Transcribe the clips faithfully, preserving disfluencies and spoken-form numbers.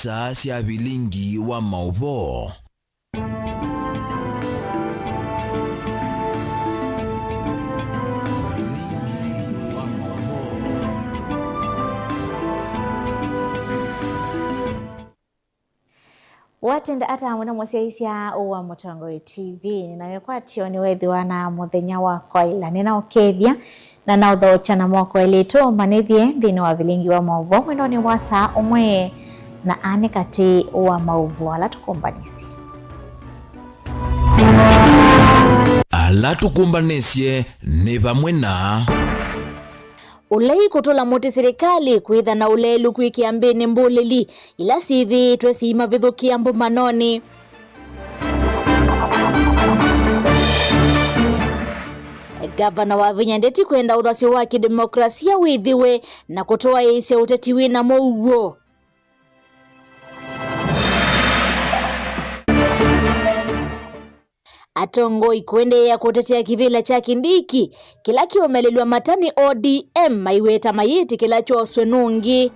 Taa sya vilingi wa maũvoo. Vilingi wa maũvoo. Watenda ata mũno mũsyaĩĩsya wa Mũtongoi T V? Nĩna wĩkwatyo nĩweethĩwa na mũthenya wa kwaĩla. Nĩnaũkethya na naũthokya na moko elĩ tũmanĩthye nthĩnĩ wa vilingi wa maũvoo mwendonĩ wa saa ũmwe na anĩ katĩ wa maũvoo ala tũkũmbanĩsye. Ala tũkũmbanĩsye nĩ vamwe na Ũlei kũtũla mũtĩ silikalĩ kwĩtha na ũleelu kwĩ kĩambĩnĩ mbũlĩli ila syĩthĩĩtwe siimavĩthũkĩa mbũmbanonĩ. Ngavana wavinya ndeti kwenda ũthasyo wa kĩdemokrasia wĩthĩwe na kũtwaĩĩsya ũteti wĩ na mũuo. Atongoi kũendeea kũtetea kĩvĩla kya Kindiki kĩla kĩũmelelw'a mata nĩ O D M, maiweta mayĩtĩkĩla kyoswe nũngĩ.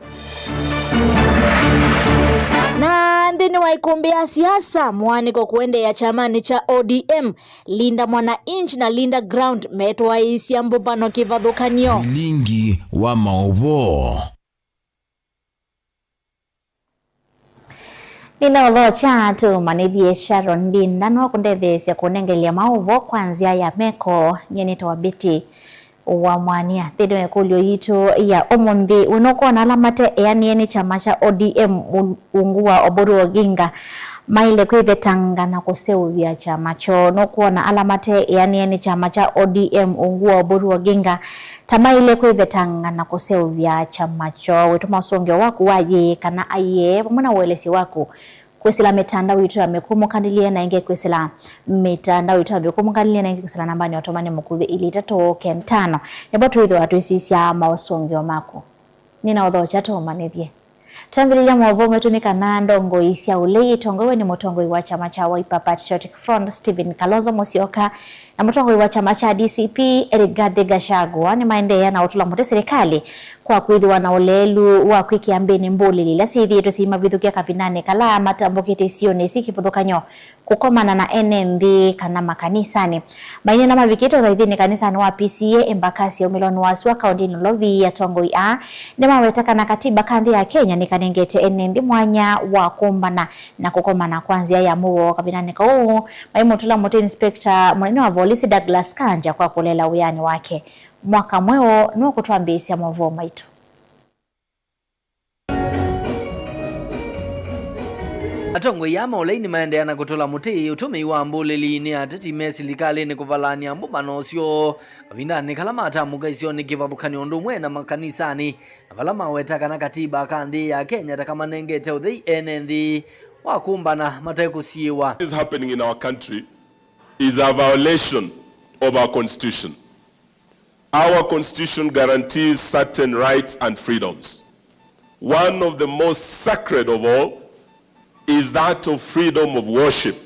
Na nthĩnĩ wa ĩkũmbĩ ya siasa, mũaanĩko kũendeea kyamanĩ kya O D M, Linda Mwananchi na Linda Ground metwaĩĩsya mbũmbano kĩvathũkany'o. Vilingi wa maũvoo. Nĩnaũthokya tũmanĩthye Sharon Ndinda no kũndetheesya kũnengelya maũvoo kwa nzĩa ya meko. Nyie nĩtawa Betty wa Mwania. Nthĩnĩ wa ĩkũlyo yitũ ya ũmũnthĩ, we nũkwona ala mate eanĩe nĩ kyama kya O D M u-, ungu wa Oburu Oginga maĩle kwĩvetanga na kũseũvya kyama kyoo? Nũkwona ala mate eanĩe nĩ kyama kya O D M ungu wa Oburu Oginga ta maĩle kwĩvetanga na kũseũvya kyama kyoo? Wĩtũma ũsũngĩo waku wa yĩĩ kana aiee vamwe na ũelesyo waku kwĩsĩla mĩtandao yitũ ya mĩkũmũkanĩlye na ĩngĩ kwĩsĩla mĩtandao yitũ ya mĩkũmũkanĩlye na ĩngĩ kwĩsĩla nambanĩ ya ũtũmani mũkuvĩ ilĩ itatũ kenda tano. Nĩvo twĩthĩwa twĩsisya maũsũngĩo maku. Nĩnaũthokya tũmanĩthye. Twambĩlĩlya maũvoo maitũ nĩ kana ndongoi sya ũlei itongoew'e nĩ mũtongoi wa kyama kya Wiper Patriotic Front, Stephen Kalonzo Musyoka, na mũtongoi wa kyama kya D C P, Rigathi Gachagua, nĩmaendeea na ũtũla mũtĩ silikalĩ kwa kwĩthĩwa na ũleelu wa kwĩ kĩambĩnĩ mbũlĩli ila syĩthĩĩtwe syĩimavĩthũkya kavindanĩ kala matambũkĩte isionĩ isi kĩvathũkany'o kũkomana na ene nthĩ kana makanisanĩ. Maineena mavikĩte ũthaithinĩ kanisanĩ wa P C E Embakasi ya umĩlonĩ wa sua kaũntĩnĩ Nairobi, atongoi aa nĩmaweta kana katiba ka nthĩ ya Kenya nĩkanengete ene nthĩ mwanya wa kũmbana na kũkomana kwa nzĩa ya mũuo kavindanĩ kau. Maimũtũla mũtĩ Inspector mũnene wa volisi Douglas Kanja kwa kũlela wĩanĩ wake. Mwaka mweũ nĩw'o kũtwambĩĩsya maũvoo maitũ. Atongoi aa ma ũlei nĩmaendeea na kũtũla mũtĩ ũtũmĩi wa mbũlĩli nĩ ateti me silikalĩnĩ kũvalany'a mbũmbano ũsyo kavindanĩ kala matamũka isionĩ kĩvathũkany'o ũndũ ũmwe na makanisanĩ, na vala maweta kana katiba ka nthĩ ya Kenya ta kamanengete ũthei ene nthĩ wa kũmbana mate kũsiĩĩwa. What is happening in our country is a violation of our constitution. Our constitution guarantees certain rights and freedoms. One of the most sacred of all is that of freedom of worship.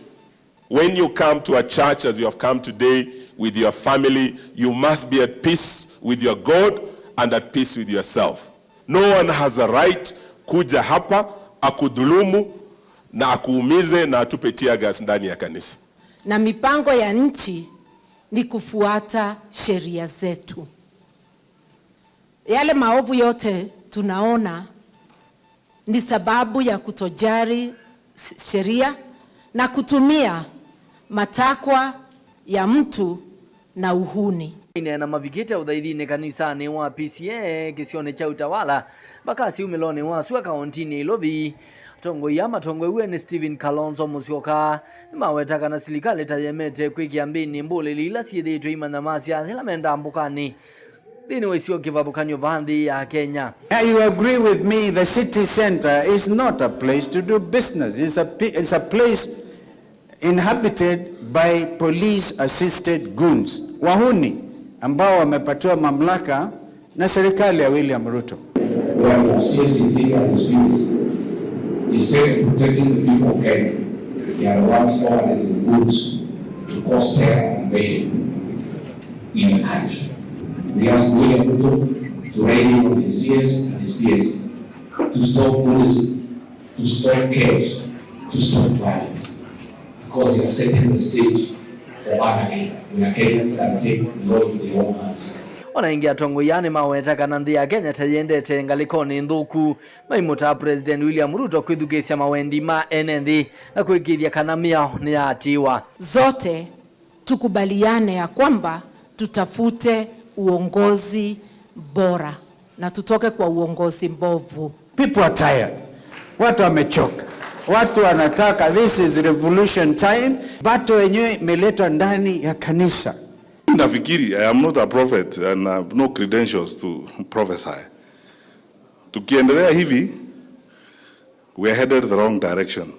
When you come to a church as you have come today with your family, you must be at peace with your God and at peace with yourself. No one has a right kuja hapa akudhulumu na akuumize na atupe tear gas ndani ya kanisa. Na mipango ya nchi ni kufuata sheria zetu. Yale maovu yote tunaona ni sababu ya kutojali s-, sheria na kutumia matakwa ya mtu na uhuni. Maineena mavikĩte ũthaithinĩ kanisanĩ wa P C E kĩsionĩ kya Utawala, Embakasi umĩlonĩ wa sua kaũntĩnĩ Nairobi. Atongoi aa matongoew'e nĩ Stephen Kalonzo Musyoka nĩmaweta kana silikalĩ ta yemete kwĩ kĩambĩnĩ mbũlĩli ila syĩthĩĩtwe imanyamasya yĩla me ndambũkanĩ nthĩnĩ wa isio kĩvathũkany'o vaa nthĩ ya Kenya. Now you agree with me, the city center is not a place to do business. It's a pi-, it's a place inhabited by police assisted goons, wahuni ambao wamepatiwa mamlaka na serikali ya William Ruto. Watu wa C S T and the streets, instead of protecting the people of Kenya, they are the ones organizing goons to cause terror and mayhem in the country. We ask William Ruto to rein in on his C S and his P S to stop goons. to stop chaos, to stop violence, because you are setting the stage for anarchy, where Kenyans can take the law into their own hands. Ona ĩngĩ, atongoi aa nĩmaweta kana nthĩ ya Kenya ta yĩendete ngalĩkonĩ nthũku, maimũtaa President William Ruto kwĩthukĩĩsya mawendi ma ene nthĩ na kũĩkĩĩthya kana mĩao nĩyaatĩĩwa. Zote tukubaliane ya kwamba tutafute uongozi bora na tutoke kwa uongozi mbovu. People are tired. Watu wamechoka. Watu wanataka, this is revolution time. Battle yenyewe imeletwa ndani ya kanisa. Nafikiri, I am not a prophet and I have no credentials to prophesy. Tukiendelea hivi, we are headed the wrong direction.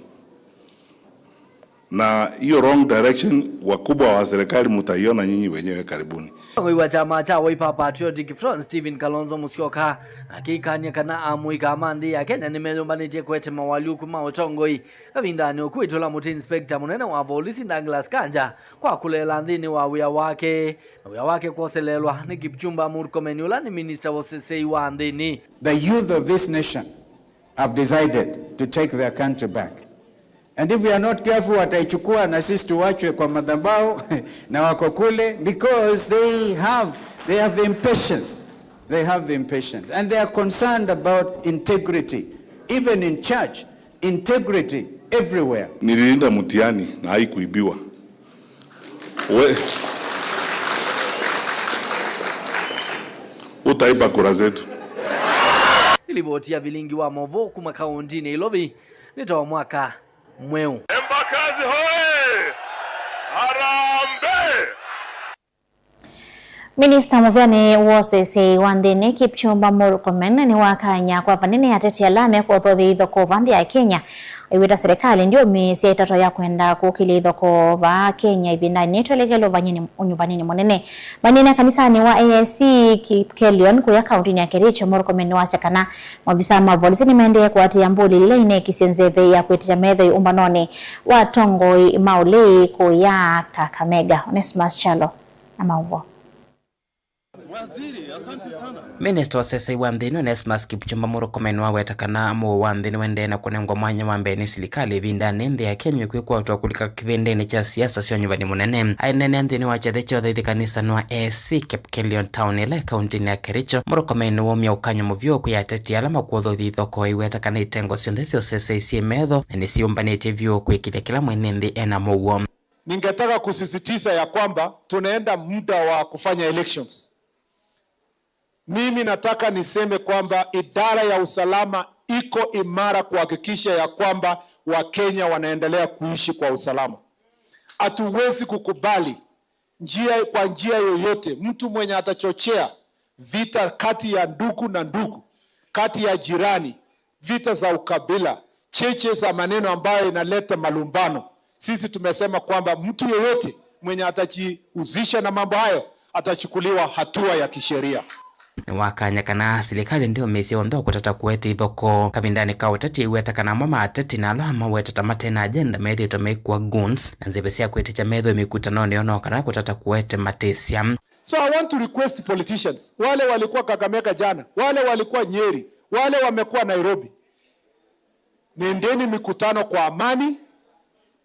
Na hiyo wrong direction, wakubwa wa serikali mutaiona nyinyi wenyewe karibuni. Mũtongoi wa kyama kya Wiper Patriotic Front, Stephen Kalonzo Musyoka, akĩkany'a kana amũika ma nthĩ ya Kenya nĩmeyũmbanĩtye kũete moalyũku ma ũtongoi kavindanĩ ũkwĩtũla mũtĩ inspector mũnene wa volisi Douglas Kanja kwa kũleela nthĩnĩ wa wĩa wake, na wĩa wake kwoseleelwa nĩ Kipchumba Murkomen, ũla nĩ minista wa ũseseĩ wa nthĩnĩ. The youth of this nation have decided to take their country back. And if we are not careful, wataichukua na sisi tuwachwe kwa madhabahu na wako kule, because they have, they have the impatience. They have the impatience. And they are concerned about integrity, even in church, integrity everywhere. Nililinda mtihani na haikuibiwa. We, utaiba kura zetu. Nĩ livoti ya vilingi wa maũvoo kuma kaũntĩnĩ Nairobi, nĩ too mwaka mweũ. Embakasi hoye! Harambee! Minista mũvĩanĩ wa ũseseĩ wa nthĩnĩ, Kipchumba Murkomen, nĩwakany'a kwa vanene ateti ala mekũthothya ithokoo va nthĩ ya Kenya, aiweta serikali ndĩũmĩĩsya ĩtato ya kwenda kũkĩlya ithokoo vaa Kenya ĩvindanĩ twelekele ũvanyĩnĩ, ũnyuvanĩnĩ mũnene. Manene kanisanĩ wa A I C Kipkelion kũya kaũntĩnĩ ya Kericho, Murkomen nĩwasya kana maovisaa ma volisi nĩmaendee kũatĩĩa mbũlĩlĩ ila inekĩsye nzeve ya kwĩtĩkya methoi ũmbanonĩ wa atongoi ma ũlei kũya Kakamega. Onesmus Kyalo na maũvoo. Minista wa ũseseĩ wa nthĩnĩ, Onesmus Kipchumba Murkomen, nĩwaweta kana mũuo wa nthĩ nĩũendee na kũnengwa mwanya wa mbee nĩ silikalĩ ĩvindanĩ nthĩ ya Kenya kwĩkwatwa kũlika kĩvĩndĩnĩ kya siasa sya ũnyuvani mũnene. Aineenea nthĩnĩ wa kyathĩ kya ũthaithi kanisanĩ wa A I C Kipkelion Town ĩla ĩ kaũntĩnĩ ya Kericho, Murkomen nĩwaumya ũkany'o mũvyũ kwĩ ateti ala makũthothya ithokoo, aiweta kana itengo syonthe sya ũseseĩ syĩ metho na nĩsyĩũmbanĩtye vyũ kwĩkĩlya kĩla mwene nthĩ ena mũuo. Ningetaka kusisitiza ya kwamba tunaenda muda wa kufanya elections. Mimi nataka niseme kwamba idara ya usalama iko imara kuhakikisha ya kwamba Wakenya wanaendelea kuishi kwa usalama. Hatuwezi kukubali njia, kwa njia yoyote, mtu mwenye atachochea vita kati ya ndugu na ndugu, kati ya jirani, vita za ukabila, cheche za maneno ambayo inaleta malumbano. Sisi tumesema kwamba mtu yeyote mwenye atajihusisha na mambo hayo atachukuliwa hatua ya kisheria. Nĩwakany'a kana silikalĩ ndĩũmĩĩsya ũnthũ wa kũtata kũete ithokoo. Kavindanĩ ka ũteti, aiweta kana amwe ma ateti na ala amaweta ta mate na agenda methĩĩtwe mekw'a goons na nzeve sya kwĩtĩkya methĩwe mĩkutanonĩ yoo no kana kũtata kũete matĩsya. So I want to request politicians, wale walikuwa Kakamega jana, wale walikuwa Nyeri, wale wamekuwa Nairobi, nendeni mikutano kwa amani.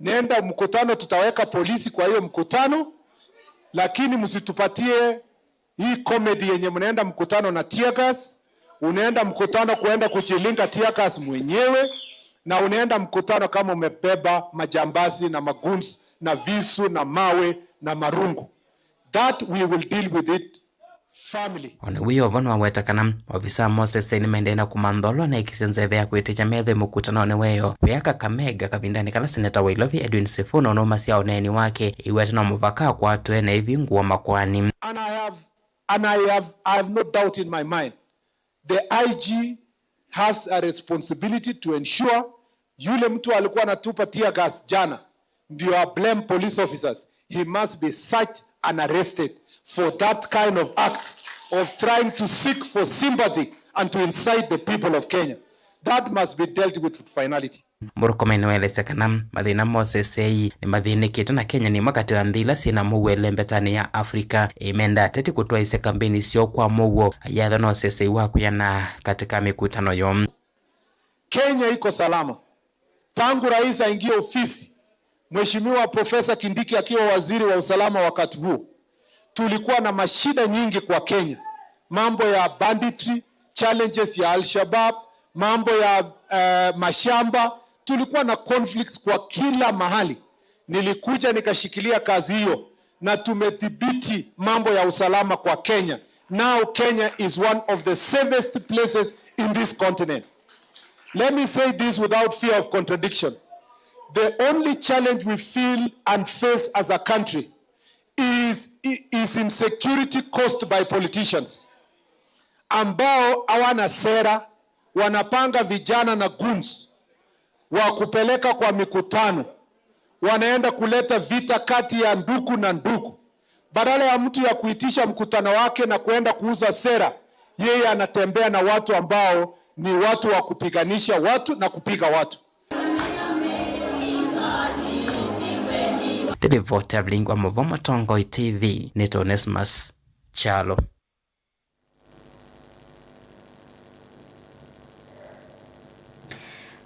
Nenda mkutano, tutaweka polisi kwa hiyo mkutano, lakini msitupatie hii comedy yenye mnaenda mkutano na tear gas, unaenda mkutano kuenda kujilinga tear gas mwenyewe, na unaenda mkutano kama umebeba majambazi na magoons na visu na mawe na marungu. That we will deal with it firmly. Ona wĩ o vo, nĩwaweta kana maovisaa ma ũseseĩ nĩmaendee na kũmantha ũla ũnekĩsye nzeve ya kwĩtĩkya methĩwe mũkutanonĩ weyo kũya Kakamega kavindanĩ kala seneta wa Ilovi Edwin Sifuna ũnaumasya ũneeni wake aiweta no mũvaka akwatwe na ĩvingũwa makoani. And I have, and I have, I have no doubt in my mind. The I G has a responsibility to ensure yule mtu alikuwa anatupa tear gas jana ndio a blame police officers. He must be searched and arrested for that kind of acts of trying to seek for sympathy and to incite the people of Kenya. That must be dealt with finality. Murkomen nĩwaelesya kana mathĩna ma ũseseĩ nĩmathĩnĩkĩte na Kenya nĩ ĩmwe katĩ wa nthĩ ila syĩ na mũuo ĩlembetanĩ ya Africa. Ĩmenda ateti kũtwaĩĩsya kambeni syoo kwa mũuo, ayatha na ũseseĩ wa kwĩana katĩ ka mĩkutano yoo. Kenya iko salama. Tangu rais aingie ofisi, Mheshimiwa Profesa Kindiki akiwa waziri wa usalama wakati huo, tulikuwa na mashida nyingi kwa Kenya. Mambo ya banditry, challenges ya Al-Shabaab, mambo ya, eh, mashamba, tulikuwa na conflicts kwa kila mahali. Nilikuja nikashikilia kazi hiyo na tumedhibiti mambo ya usalama kwa Kenya. Now Kenya is one of the safest places in this continent. Let me say this without fear of contradiction. The only challenge we feel and face as a country is, is insecurity caused by politicians ambao hawana sera, wanapanga vijana na goons wa kupeleka kwa mikutano, wanaenda kuleta vita kati ya ndugu na ndugu. Badala ya mtu ya kuitisha mkutano wake na kuenda kuuza sera, yeye anatembea na watu ambao ni watu wa kupiganisha watu na kupiga watu. Nĩ livoti ya Vilingi wa Mauvoo Mũtongoi T V, nĩ Onesmus Kyalo.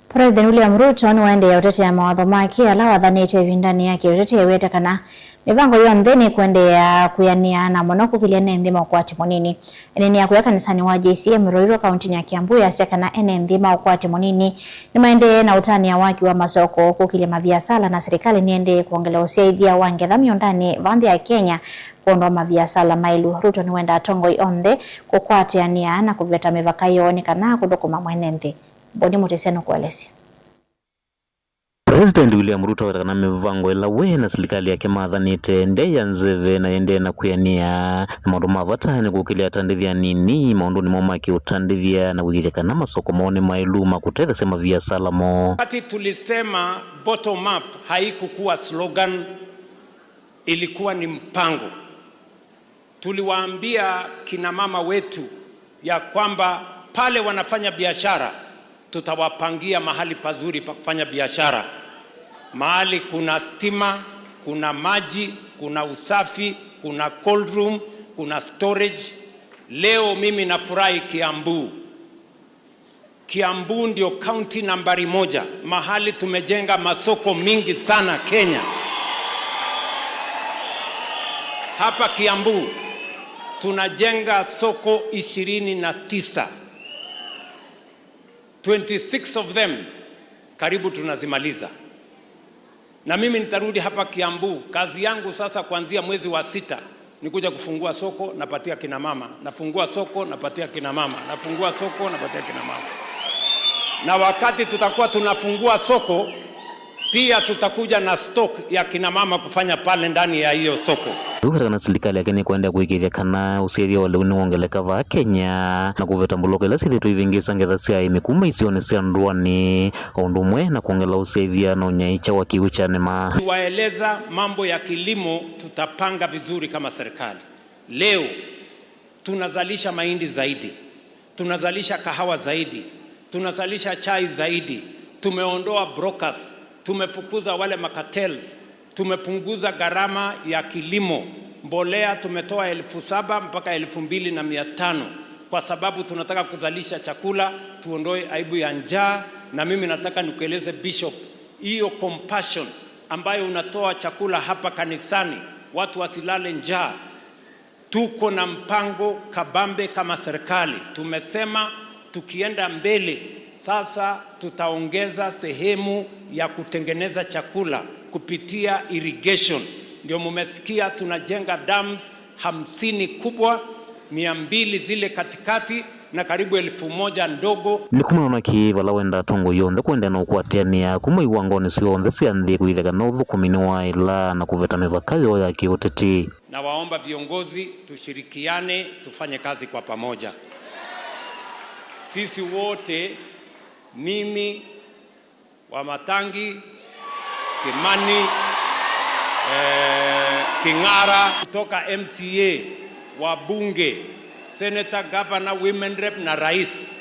President William Ruto nĩwaendeea ũtetea mawatho make ala wathanĩte ĩvindanĩ ya kĩũteti, ewete kana mĩvango yonthe nĩkũendeea kwĩanĩa na mũno kũkĩlya ene nthĩ ma ũkwati mũnini. Ĩneenea kũya kanisanĩ wa J C M Roiro, kauntinĩ ya Kiambu, yasya kana ene nthĩ ma ũkwati mũnini nĩmaendee na ũtanĩa waki wa masoko kũkĩlya maviasala, na silikalĩ nĩendee kwongela ũsyaĩthya wa ngetha mĩũndanĩ va nthĩ ya Kenya kwondũ wa maviasala maĩlu. Ruto nĩwenda atongoi onthe kũkwatĩanĩa na kũveta mĩvaka yoo nĩ kana kũthũkũma mwene nthĩ. Boni Mũtĩsya nũkũelesya. President William Ruto aweta kana mĩvango ĩla we na silikalĩ yake mathanĩte ndyaĩ ya nzeve na yendee na kwĩanĩa, na maũndũ ma vata nĩ kũkĩlya atandĩthya anini maũndũnĩ moo ma kĩũtandĩthya na kũĩkĩĩthya kana masoko moo nĩ maĩlu ma kũtetheesya maviasala moo. Wakati tulisema bottom up, haikukuwa slogan, ilikuwa ni mpango. Tuliwaambia kina mama wetu ya kwamba pale wanafanya biashara, tutawapangia mahali pazuri pa kufanya biashara, mahali kuna stima, kuna maji, kuna usafi, kuna cold room, kuna storage. Leo mimi nafurahi Kiambu. Kiambu ndio kaunti nambari moja, mahali tumejenga masoko mingi sana Kenya. Hapa Kiambu tunajenga soko ishirini na tisa. Twenty-six of them karibu tunazimaliza. Na mimi nitarudi hapa Kiambu. Kazi yangu sasa kuanzia mwezi wa sita ni kuja kufungua soko, napatia kina mama. Nafungua soko, napatia kina mama. Nafungua soko, napatia kina mama. Na wakati tutakuwa tunafungua soko, pia tutakuja na stock ya kina mama kufanya pale ndani ya hiyo soko. Rĩu kana silikalĩ yake nĩkwenda kũĩkĩĩthya kana ũsyaĩthya wa lĩu nĩwongeleka vaa Kenya, na kũveta mbuloko ila syĩthĩtwe ivĩngĩĩsa ngetha sya aĩmi kuma isionĩ sya ndũanĩ, o ũndũ ũmwe na kwongela ũsyaĩthya na ũnyaĩĩkya wa kĩw'ũ kya nĩma. Tuwaeleza mambo ya kilimo, tutapanga vizuri kama serikali. Leo tunazalisha mahindi zaidi, tunazalisha kahawa zaidi, tunazalisha chai zaidi, tumeondoa brokers, tumefukuza wale macartels, tumepunguza gharama ya kilimo, mbolea tumetoa elfu saba mpaka elfu mbili na mia tano, kwa sababu tunataka kuzalisha chakula, tuondoe aibu ya njaa. Na mimi nataka nikueleze Bishop, hiyo compassion ambayo unatoa chakula hapa kanisani, watu wasilale njaa, tuko na mpango kabambe kama serikali. Tumesema tukienda mbele, sasa tutaongeza sehemu ya kutengeneza chakula kupitia irrigation. Ndio mumesikia tunajenga dams hamsini kubwa, mia mbili zile katikati na karibu elfu moja ndogo. Nĩ kumana na kĩĩ vala wenda atongoi onthe kũendeea na ũkwatĩanĩa kuma iwangonĩ syonthe sya nthĩ kũĩkĩĩthya kana ũthũkũmi nĩwaĩla na kũveta mĩvaka yoo ya kĩũteti. Nawaomba viongozi tushirikiane, tufanye kazi kwa pamoja. Sisi wote, mimi, Wamatangi, Kimani, eh, King'ara, kutoka M C A, wabunge, senator, governor, women rep na rais.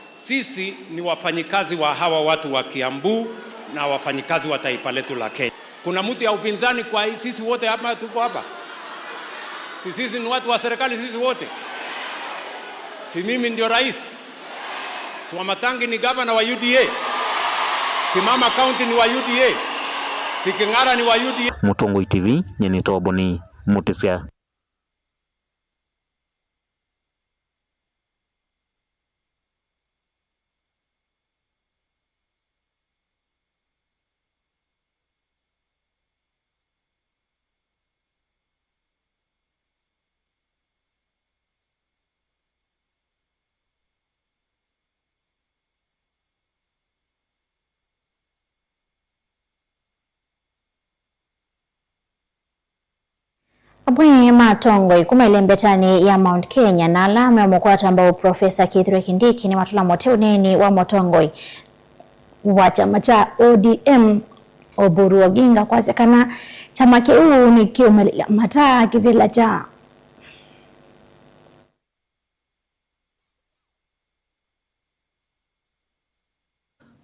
Sisi ni wafanyikazi wa hawa watu wa Kiambu na wafanyikazi wa taifa letu la Kenya. Kuna mtu ya upinzani kwa hii? Sisi wote hapa tuko hapa. Si sisi ni watu wa serikali sisi wote? Si mimi ndio rais? Si Wamatangi ni gavana wa U D A? Simama County ni wa U D A. Si King'ara ni wa U D A. Mũtongoi T V, nyie nĩ Toboni Mũtĩsya. Amwe ma atongoi kuma ĩlembetanĩ ya Mount Kenya na ala meũmũkwata mbau Professor Kithure Kindiki nĩmatũla mũtĩ ũneeni wa mũtongoi wa kyama kya O D M Oburu Oginga kwasya kana kyama kĩu nĩkĩũmĩlĩlya mata kĩvĩla kya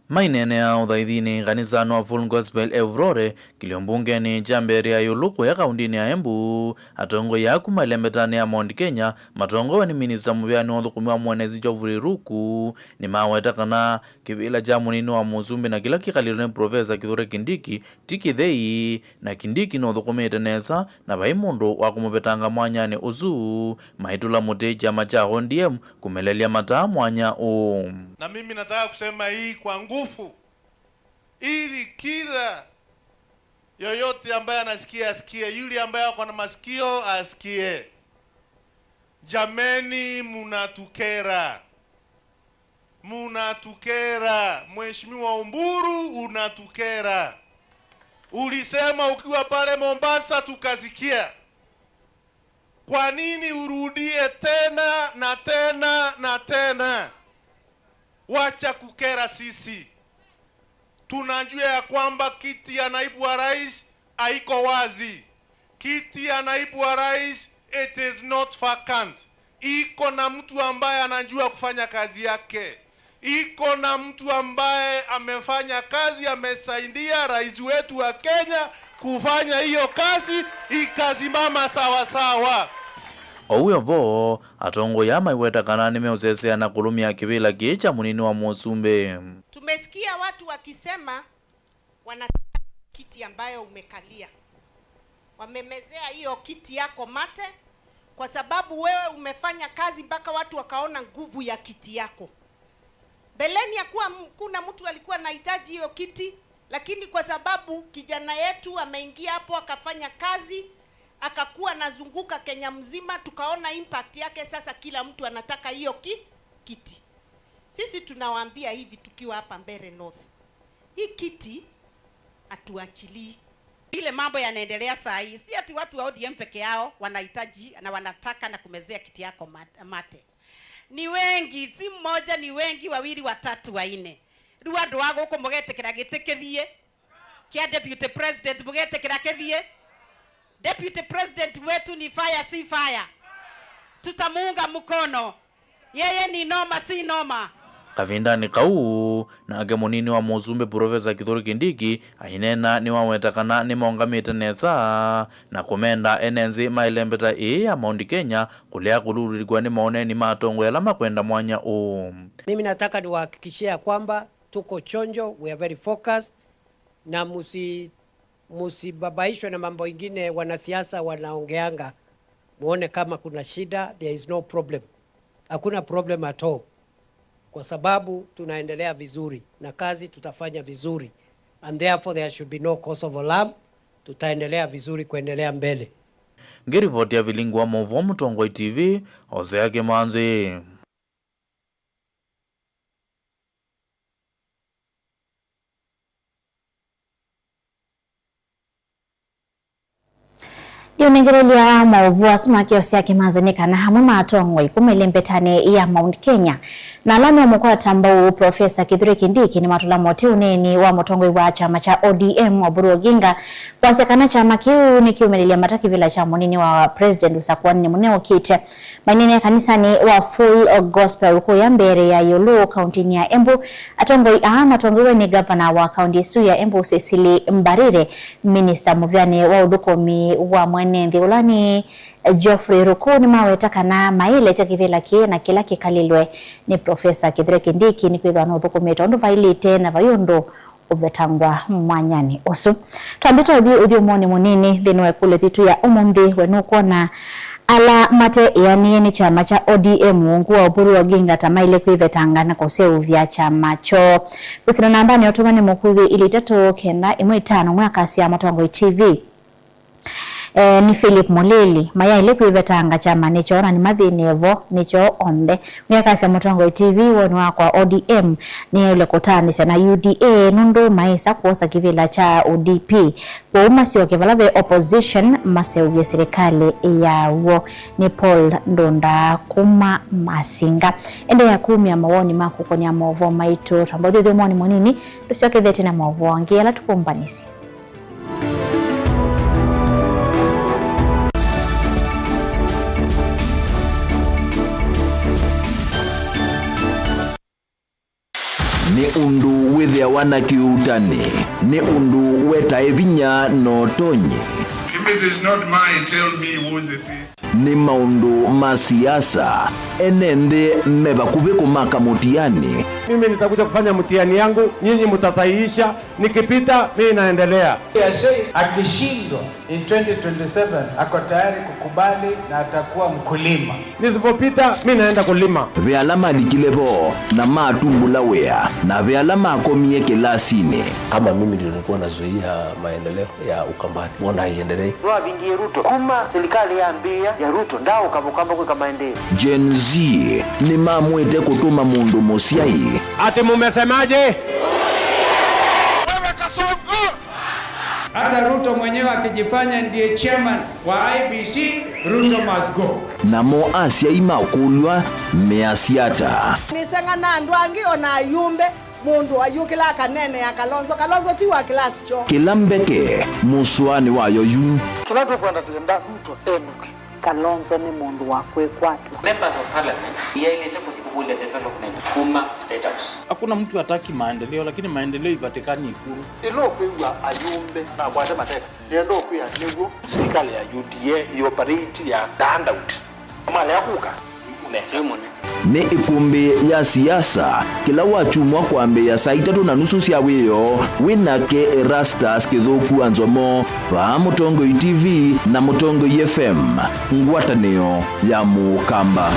Maineenea ũthaithinĩ kanisanĩ wa Full Gospel Evurore, kĩlio mbungenĩ kya Mbeere ya Ĩũlũ kũya kaũndĩnĩ ya Embu, atongoi aa kuma ĩlembetanĩ ya Mount Kenya matongoew'e nĩ minista mũvĩanĩ wa ũthũkũmi wa mwenezi Geoffrey Ruku nĩmaweta kana kĩvĩla kya mũnini wa mũsumbĩ na kĩla kĩkalĩtwe nĩ Professor Kithure Kindiki ti kĩthei, na Kindiki nũthũkũmĩte nesa na vai mũndũ wa kũmũvetanga mwanyanĩ ũsu, maitũla mũtĩ kyama kya O D M kũmelelya mataa mwanya ũũ. Na mimi nataka kusema hii kwa nguvu, ili kila yoyote ambaye anasikia asikie, yule ambaye ako na masikio asikie. Jameni, munatukera. Munatukera. Mheshimiwa Oburu, unatukera. Ulisema ukiwa pale Mombasa tukasikia. Kwa nini urudie tena na tena na tena? Wacha kukera sisi. Tunajua ya kwamba kiti ya naibu wa rais haiko wazi. Kiti ya naibu wa rais, it is not vacant. Iko na mtu ambaye anajua kufanya kazi yake. Iko na mtu ambaye amefanya kazi, amesaidia rais wetu wa Kenya kufanya hiyo kazi ikasimama sawa sawa. Ou vo, atongoi aa maiweta kana nĩmeũsesea na kũlũmĩa kĩvĩla kĩĩ kya mũnini wa mũsumbĩ. Tumesikia watu wakisema wanataka kiti ambayo umekalia. Wamemezea hiyo kiti yako mate, kwa sababu wewe umefanya kazi mpaka watu wakaona nguvu ya kiti yako. Mbeleni hakuwa m-, kuna mtu alikuwa anahitaji hiyo kiti, lakini kwa sababu kijana yetu ameingia hapo akafanya kazi, akakuwa anazunguka Kenya mzima, tukaona impact yake, sasa kila mtu anataka hiyo ki-, kiti. Sisi tunawaambia hivi tukiwa hapa Mbeere North. Hii kiti hatuachilii. Ile mambo yanaendelea saa hii, si ati watu wa O D M peke yao wanahitaji na wanataka na kumezea kiti yako mat-, mate. Ni wengi, si mmoja, ni wengi, wawili, watatu, wanne. Rĩu andũ a gũkũ mũgetĩkĩra gĩtĩ kĩthiĩ kĩa deputy president, mũgetĩkĩra kĩthiĩ? Deputy president wetu ni fire, si fire? Tutamuunga mkono. Yeye ni noma, si noma? Kavindanĩ kau, nake mũnini wa mũsumbĩ Professor Kithure Kindiki aineena nĩwaweta kana nĩmaũngamĩte nesa na kũmenda ene nthĩ ma ĩlembeta ĩĩ ya Mount Kenya kũlea kũlulĩlĩkw'a nĩ maũneeni ma atongoi ala makwenda mwanya ũũ. Mimi nataka niwahakikishie ya kwamba tuko chonjo, we are very focused, na musi-, musibabaishwe na mambo ingine wanasiasa wanaongeanga, muone kama kuna shida. There is no problem. Hakuna problem at all, kwa sababu tunaendelea vizuri na kazi tutafanya vizuri, and therefore there should be no cause of alarm. Tutaendelea vizuri kuendelea mbele. Ngĩrivoti ya Vilingi wa Mauvoo, Mũtongoi T V, Hosea Kĩmanzi. Ndiũnengelelya maũvoo asu ma kĩosya kĩmanzĩ nĩ kana amwe ma atongoi kuma ĩlembetanĩ ya Mount Kenya na ala meũmũkwata mbau Professor Kithure Kindiki nĩmatũla mũtĩ ũneeni wa mũtongoi wa kyama kya O D M Oburu Oginga kwasya kana kyama kĩu nĩkĩũmĩlĩlya mata kĩvĩla kya mũnini wa President ũsakũanĩ mũnene ũkĩte. Maineenea kanisanĩ wa Full Gospel kũya Mbeere ya Ĩũlũ, kaũntĩnĩ ya Embu. Atongoi aa matongoew'e nĩ ngavana wa kaũntĩ ĩsu ya Embu, Cecily Mbarire, minista mũvĩanĩ wa ũthũkũmi wa mwene nthĩ ũla nĩ Geoffrey Ruku, nĩmaweta kana mailekya kĩvĩla kĩĩ na kĩla kĩkalĩlwe nĩ Professor Kithure Kindiki nĩkwĩthĩwa nũthũkũmĩte ũndũ vaĩlĩte na vai ũndũ ũvetangwa mwanyanĩ ũsu. Twambĩte ũthi ũthyũmũonĩ mũnini nthĩnĩ wa ĩkũlyo yitũ ya ũmũnthĩ, we nũkwona ala mate ĩanĩe nĩ kyama kya O D M ungu wa Oburu Oginga ta maĩle kwĩvetanga na kũseũvya kyama kyoo. Kwĩsĩla nambanĩ ya ũtũmani mũkuvĩ ilĩ itatũ kenda ĩmwe itano, ũmwe akasya Mũtongoi T V. Eh, nĩ Philip Mũlili, mayaĩle kwĩvetanga kyamanĩ kyoo na nĩmathĩnĩe vo nĩ kyoo onthe. Ũngĩ akasya Mũtongoi T V, woni wakwa O D M nĩyaĩle kũtaanĩsya na U D A nũndũ maĩsa kwosa kĩvĩla kya U D P. Kwoou masyoke vala ve opposition maseũvye silikalĩ ya w'o. Nĩ Paul Ndunda kuma Masinga. Endeea kumya mawoni maku kũkonĩa maũvoo maitũ. Twamba ũthi ũthyũmũonĩ mũnini, tũsyoke ĩthe twĩ na maũvoo angĩ ala tũkũmbanĩsye. Nĩ ũndũ wĩthĩawa na kĩuutani, nĩ ũndũ wetae vinya na ũtonyi. If it is not mine, tell me whose it is. Nĩ maũndũ ma siasa, ene nthĩ me vakuvĩ kũmaka mũtiani. Mimi nitakuja kufanya mtihani yangu, nyinyi mtasahihisha, nikipita, mimi naendelea. Akishindwa in twenty twenty-seven, ako tayari kukubali na atakuwa mkulima. Nisipopita, mimi naenda kulima. Ve ala malikile vo na matumbũla wĩa, na ve ala makomie kĩlasinĩ. Kama mimi ndio nilikuwa nazuia maendeleo ya Ukambani, mbona haiendelei? Nĩwavingie Ruto. Kuma serikali yambĩĩa ya Ruto, ndaaũka Mũkamba kwĩka maendeeo. Gen Z nĩmamwĩte kũtũma mũndũ mũsyai. Ati mumesemaje? Wewe Kasongo! Hata Ruto mwenyewe akijifanya ndiye chairman wa I E B C, Ruto must go. Namo asyai makũlw'a measya ata? Nĩseng'ana andũ angĩ o na ayumbe. Mũndũ ayũkĩla akaneenea Kalonzo. Kalonzo ti wa class kyoo. Kĩla mbeke mũsũanĩ wayo yu. Kĩla tũkwenda, tũkwenda Ruto enũke. Kalonzo nĩ mũndũ wa kwĩkwatw'a. Members of Parliament yaĩlĩte kũthi kũkũlya development kuma State House. Hakuna mtu hataki maendeleo, lakini maendeleo ipatikani Ikulu. Ĩla ũkwĩw'a ayumbe nakwate mateka, nĩenda ũkwĩa nĩw'o. Serikali ya U D A ĩoperate ya the handout. Malea kũka, ũnenga mũne. Nĩ ĩkũmbĩ ya siasa kĩla wakyumwa kwambĩĩa saa itatũ na nusu sya wĩoo, wĩ nake Erastus Kĩthũku wa Nzomo, vaa Mũtongoi T V na Mũtongoi F M, ngwatanĩo ya Mũkamba.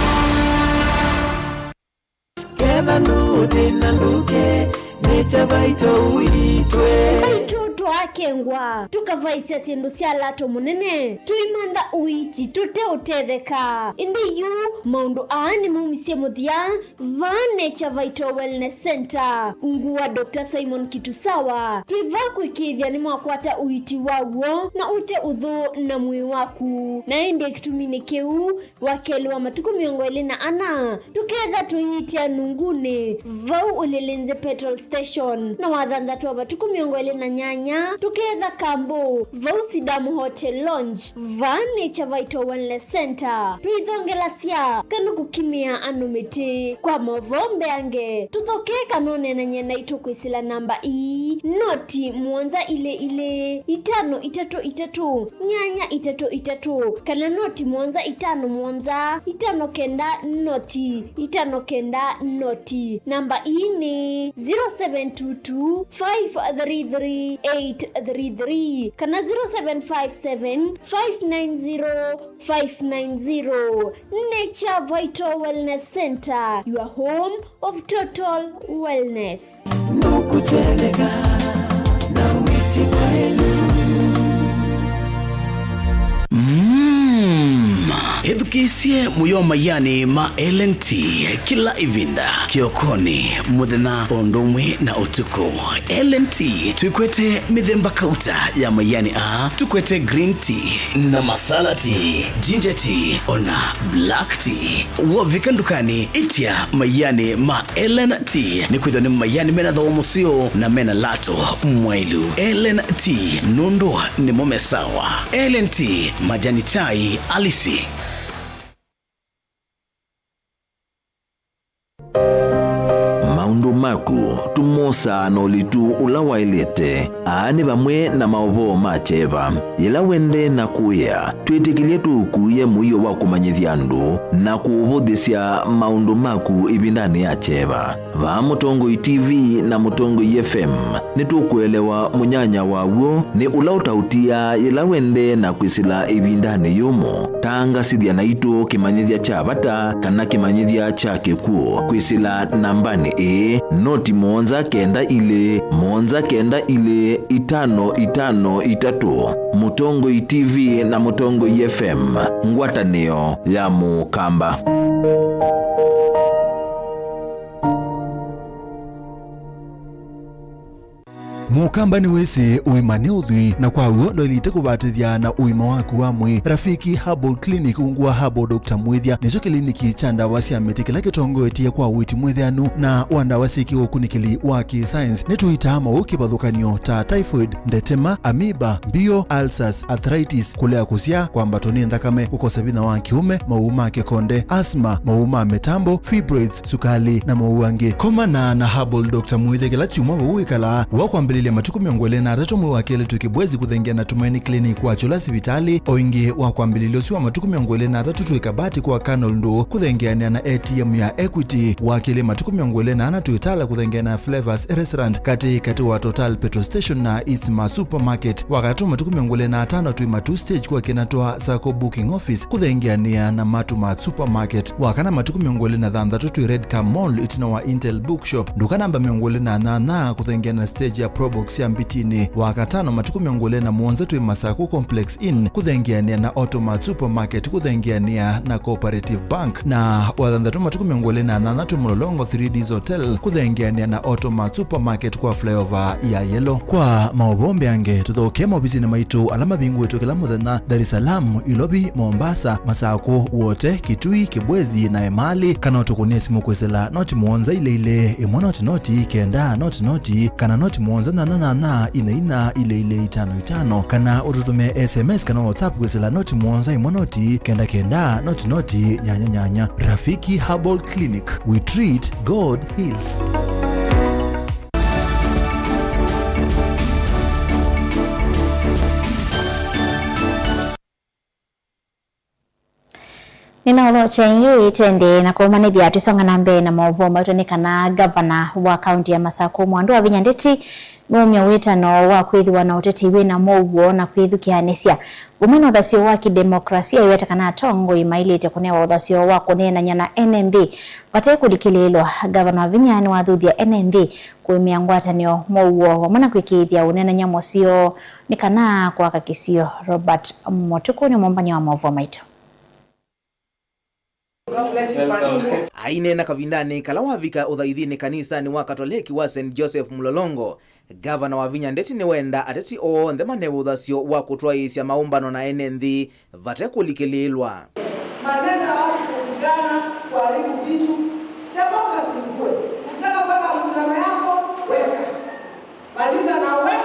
Ketha ndũthĩna ndũke, nĩ kya vaito ũitwe. Vaito twaakengwa, tũkavaisya syĩndũ sya lato mũnene, tũimantha ũiiti tũteũtetheka. Ĩndĩ yu, maũndũ aa nĩmaumisye mũthya vaa Nature Vital Wellness Center. Ngũa Doctor Simon Kitusawa, twĩ vaa kũĩkĩĩthya nĩmwakwata ũiiti wa w'o na ũte ũthũ na mwĩĩ waku. Na ĩndĩ kĩtuminĩ kĩu, Wakelĩ wa matukũ mĩongo ĩlĩ na ana, tũketha tũiitya Nungunĩ, vau Ulilinzi Petrol Station, na wathanthatũ wa matukũ mĩongo ĩlĩ na nyanya, tũketha Kambo, vau Sidamu Hotel Lounge, vaa Nature Vital Wellness Center. Tũithongelasya kana kũkimĩa andũ mĩtĩ. Kwa maũvoo mbeange, tũthokee kana ũneenany'e naitũ kwĩsĩla namba ii, noti mũonza ilĩ ilĩ, itano itatũ itatũ, nyanya itatũ itatũ, kana noti mũonza itano mũonza, itano kenda noti, itano kenda noti. Namba ii nĩ zero seven two two, five three three, eight three three kana zero seven five seven, five nine zero, five nine zero. Nature Vital Wellness Center, your home of total wellness. Nũkũtetheka na wĩti mwaĩlu. Mm. Ĩthukĩĩsye mũyo maianĩ ma L N T kĩla ĩvinda, kĩokonĩ, mũthenya, o ũndũ ũmwe na ũtukũ. L N T twĩkwete mĩthemba kauta ya maianĩ aa, tũkwete green tea na masala tea, ginger tea, ona black tea. Wovika ndukanĩ, ĩtya maianĩ ma L N T, nĩkwĩthĩwa nĩ maianĩ mena thooa mũseo na mena lato mwaĩlu. L N T, nũndũ nĩmo me sawa. L N T, majani chai halisi. Maũndũ ma Ku, tũmosaa na ũlitu ũla waĩlĩte. Aa nĩ vamwe na maũvoo ma kyeva. Yĩla wendee na kũĩa, twĩtĩkĩlye tũũkuĩe mũio wa kũmanyĩthya andũ na kũũvũthĩsya maũndũ maku ĩvindanĩ ya kyeva. Vaa Mũtongoi T V na Mũtongoi F M, nĩtũkũelewa mũnyanya waw'o nĩ ũla ũtaũtiaa yĩla wendee na kwĩsĩla ĩvindanĩ yũmũ. Tangasĩthya naitũ kĩmanyĩthya kya vata kana kĩmanyĩthya kya kĩkw'ũ kwĩsĩla nambanĩ ĩĩ, noti mũonza kenda ilĩ, mũonza kenda ilĩ, itano itano itatũ. Mũtongoi T V na Mũtongoi F M, ngwatanĩo ya Mũkamba. Mũkamba nĩwĩsĩ ũima nĩ ũthwii, na kwa w'o ndwaĩlĩte kũvatĩthya na ũima waku wa mwĩĩ. Rafiki Herbal Clinic, ungu wa Herbal Doctor Mwĩthya, nĩkyo kĩliniki kya ndawa sya mĩtĩ kĩla kĩtongoetye kwa ũiiti mwĩtheanu na wa ndawa syĩ kĩũkunĩkĩli wa kĩ-science. Nĩtũitaa maũũ kĩvathũkany'o ta typhoid, ndetema, amoeba, mbio, ulcers, arthritis, kũlea kũsyaa, kwambatwa nĩ nthakame, kũkosa vinya wa kĩũme, maũũ ma kĩkonde, asthma, maũũ ma mĩtambo, fibroids, sukali, na maũũ angĩ. Komana na Herbal Doctor Mwĩthya kĩla kyumwa vau wĩkalaa. Wa kwambĩlĩlya matukũ mĩongo ĩlĩ na atatũ mwei wa kelĩ twĩ Kibwezi kũthengeana na Tumaini Clinic wa Kyũla sivitalĩ. O ĩngĩ, wa kwambĩlĩlya ũsu wa matukũ mĩongo ĩlĩ na atatũ twĩ Kabati kwa Colonel Ndũũ kũthengeanĩa na A T M ya Equity. Wa kelĩ, matukũ mĩongo ĩlĩ na ana twĩ Tala kũthengeana na Flavors Restaurant katĩ katĩ wa Total Petrol Station na East Mart Supermarket. Wa katatũ, matukũ mĩongo ĩlĩ na atano twĩ Matuu Stage kwa Kinatwa Sacco Booking Office kũthengeanĩa na Matu Mart Supermarket. Wa kana, matukũ mĩongo ĩlĩ na thanthatũ twĩ Red Car Mall ĩtina wa Intel Bookshop, nduka namba mĩongo ĩlĩ na nyanya kũthengeana na stage ya Probox ya Mbitini. Wa katano, matukũ mĩongo ĩlĩ na mũonza twĩ Masaku Complex Inn kũthengeanĩa na Automart Supermarket kũthengeanĩa na Cooperative Bank. Na wa thanthatũ, matukũ mĩongo ĩlĩ na nyanya twĩ Mlolongo three Ds Hotel kũthengeanĩa na Automart Supermarket kwa flyover ya Yellow. Kwa maũvoo mbeange, tũthokee maovisinĩ maitũ ala mavingũĩtwe kĩla mũthenya, Dar es Salaam, Ilovi, Mombasa, Masakũ, Wote, Kitui, Kibwezi, na Emali, kana ũtũkũnĩe simũ kwĩsĩla noti mũonza ilĩ ilĩ, ĩmwe noti noti, kenda noti noti, kana noti mũonza nyanya nyanya, inya inya, ilĩ ilĩ, itano itano, kana ũtũtũmĩe S M S kana WhatsApp kwĩsĩla noti mũonza ĩmwe noti, kenda kenda, noti noti, nyanya nyanya. Rafiki Herbal Clinic, we treat, God heals. Nĩnaũthokya ĩngĩ twendee na kũũmanyĩthya twĩsonga na mbee na maũvoo maitũ nĩ kana ngavana wa kaũntĩ ya Masakũ Mwandu Wavinya Ndeti nũumya wĩtano wa kwĩthĩwa na ũteti wĩ na mũuo na kwĩthukĩanĩsya. Vamwe na ũthasyo wa kĩdemokrasia, aiweta kana atongoi maĩlĩte kũnewa ũthasyo wa kũneenany'a na ene nthĩ vate kũlikĩlĩĩlwa. Ngavana Wavinya nĩwathuthya ene nthĩ kũĩmĩa ngwatanĩo, mũuo vamwe na kwĩkĩĩthya ũneenany'a mũseo nĩ kana kwaka kĩsio. Robert Mũtukũ nĩ mũmbany'a wa maũvoo maitũ. Aineena kavindanĩ kala wavika ũthaithinĩ kanisanĩ wa Katoleki wa Saint Joseph Mlolongo, Ngavana Wavinya Ndeti nĩwenda ateti onthe manewe ũthasyo wa kũtwaĩĩsya maũmbano na ene nthĩ vate kũlikĩlĩĩlwa. Maneno ya watu kukutana, kuharibu vitu, democracy ikue. Ukitaka kuweka mkutano yako, weka. Maliza na uwe.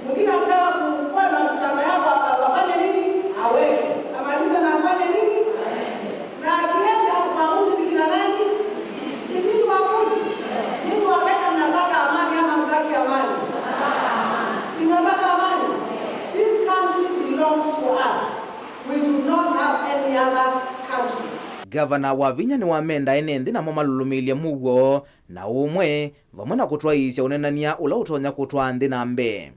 Mwingine akitaka kuwa na mkutano yako, afanye nini? Aweke. Amaliza na afanye nini? Na akienda, uamuzi ni kina nani? Si nyinyi waamuzi? Nyinyi Wakenya mnataka amani ama mtaki amani? Si mnataka amani? This country belongs to us. We do not have any other country. Ngavana Wavinya nĩwamenda ene nthĩ namo malũlũmĩĩlye mũuo na ũmwe, vamwe na kũtwaĩĩsya ũneenany'a ũla ũtonya kũtwaa nthĩ na mbee.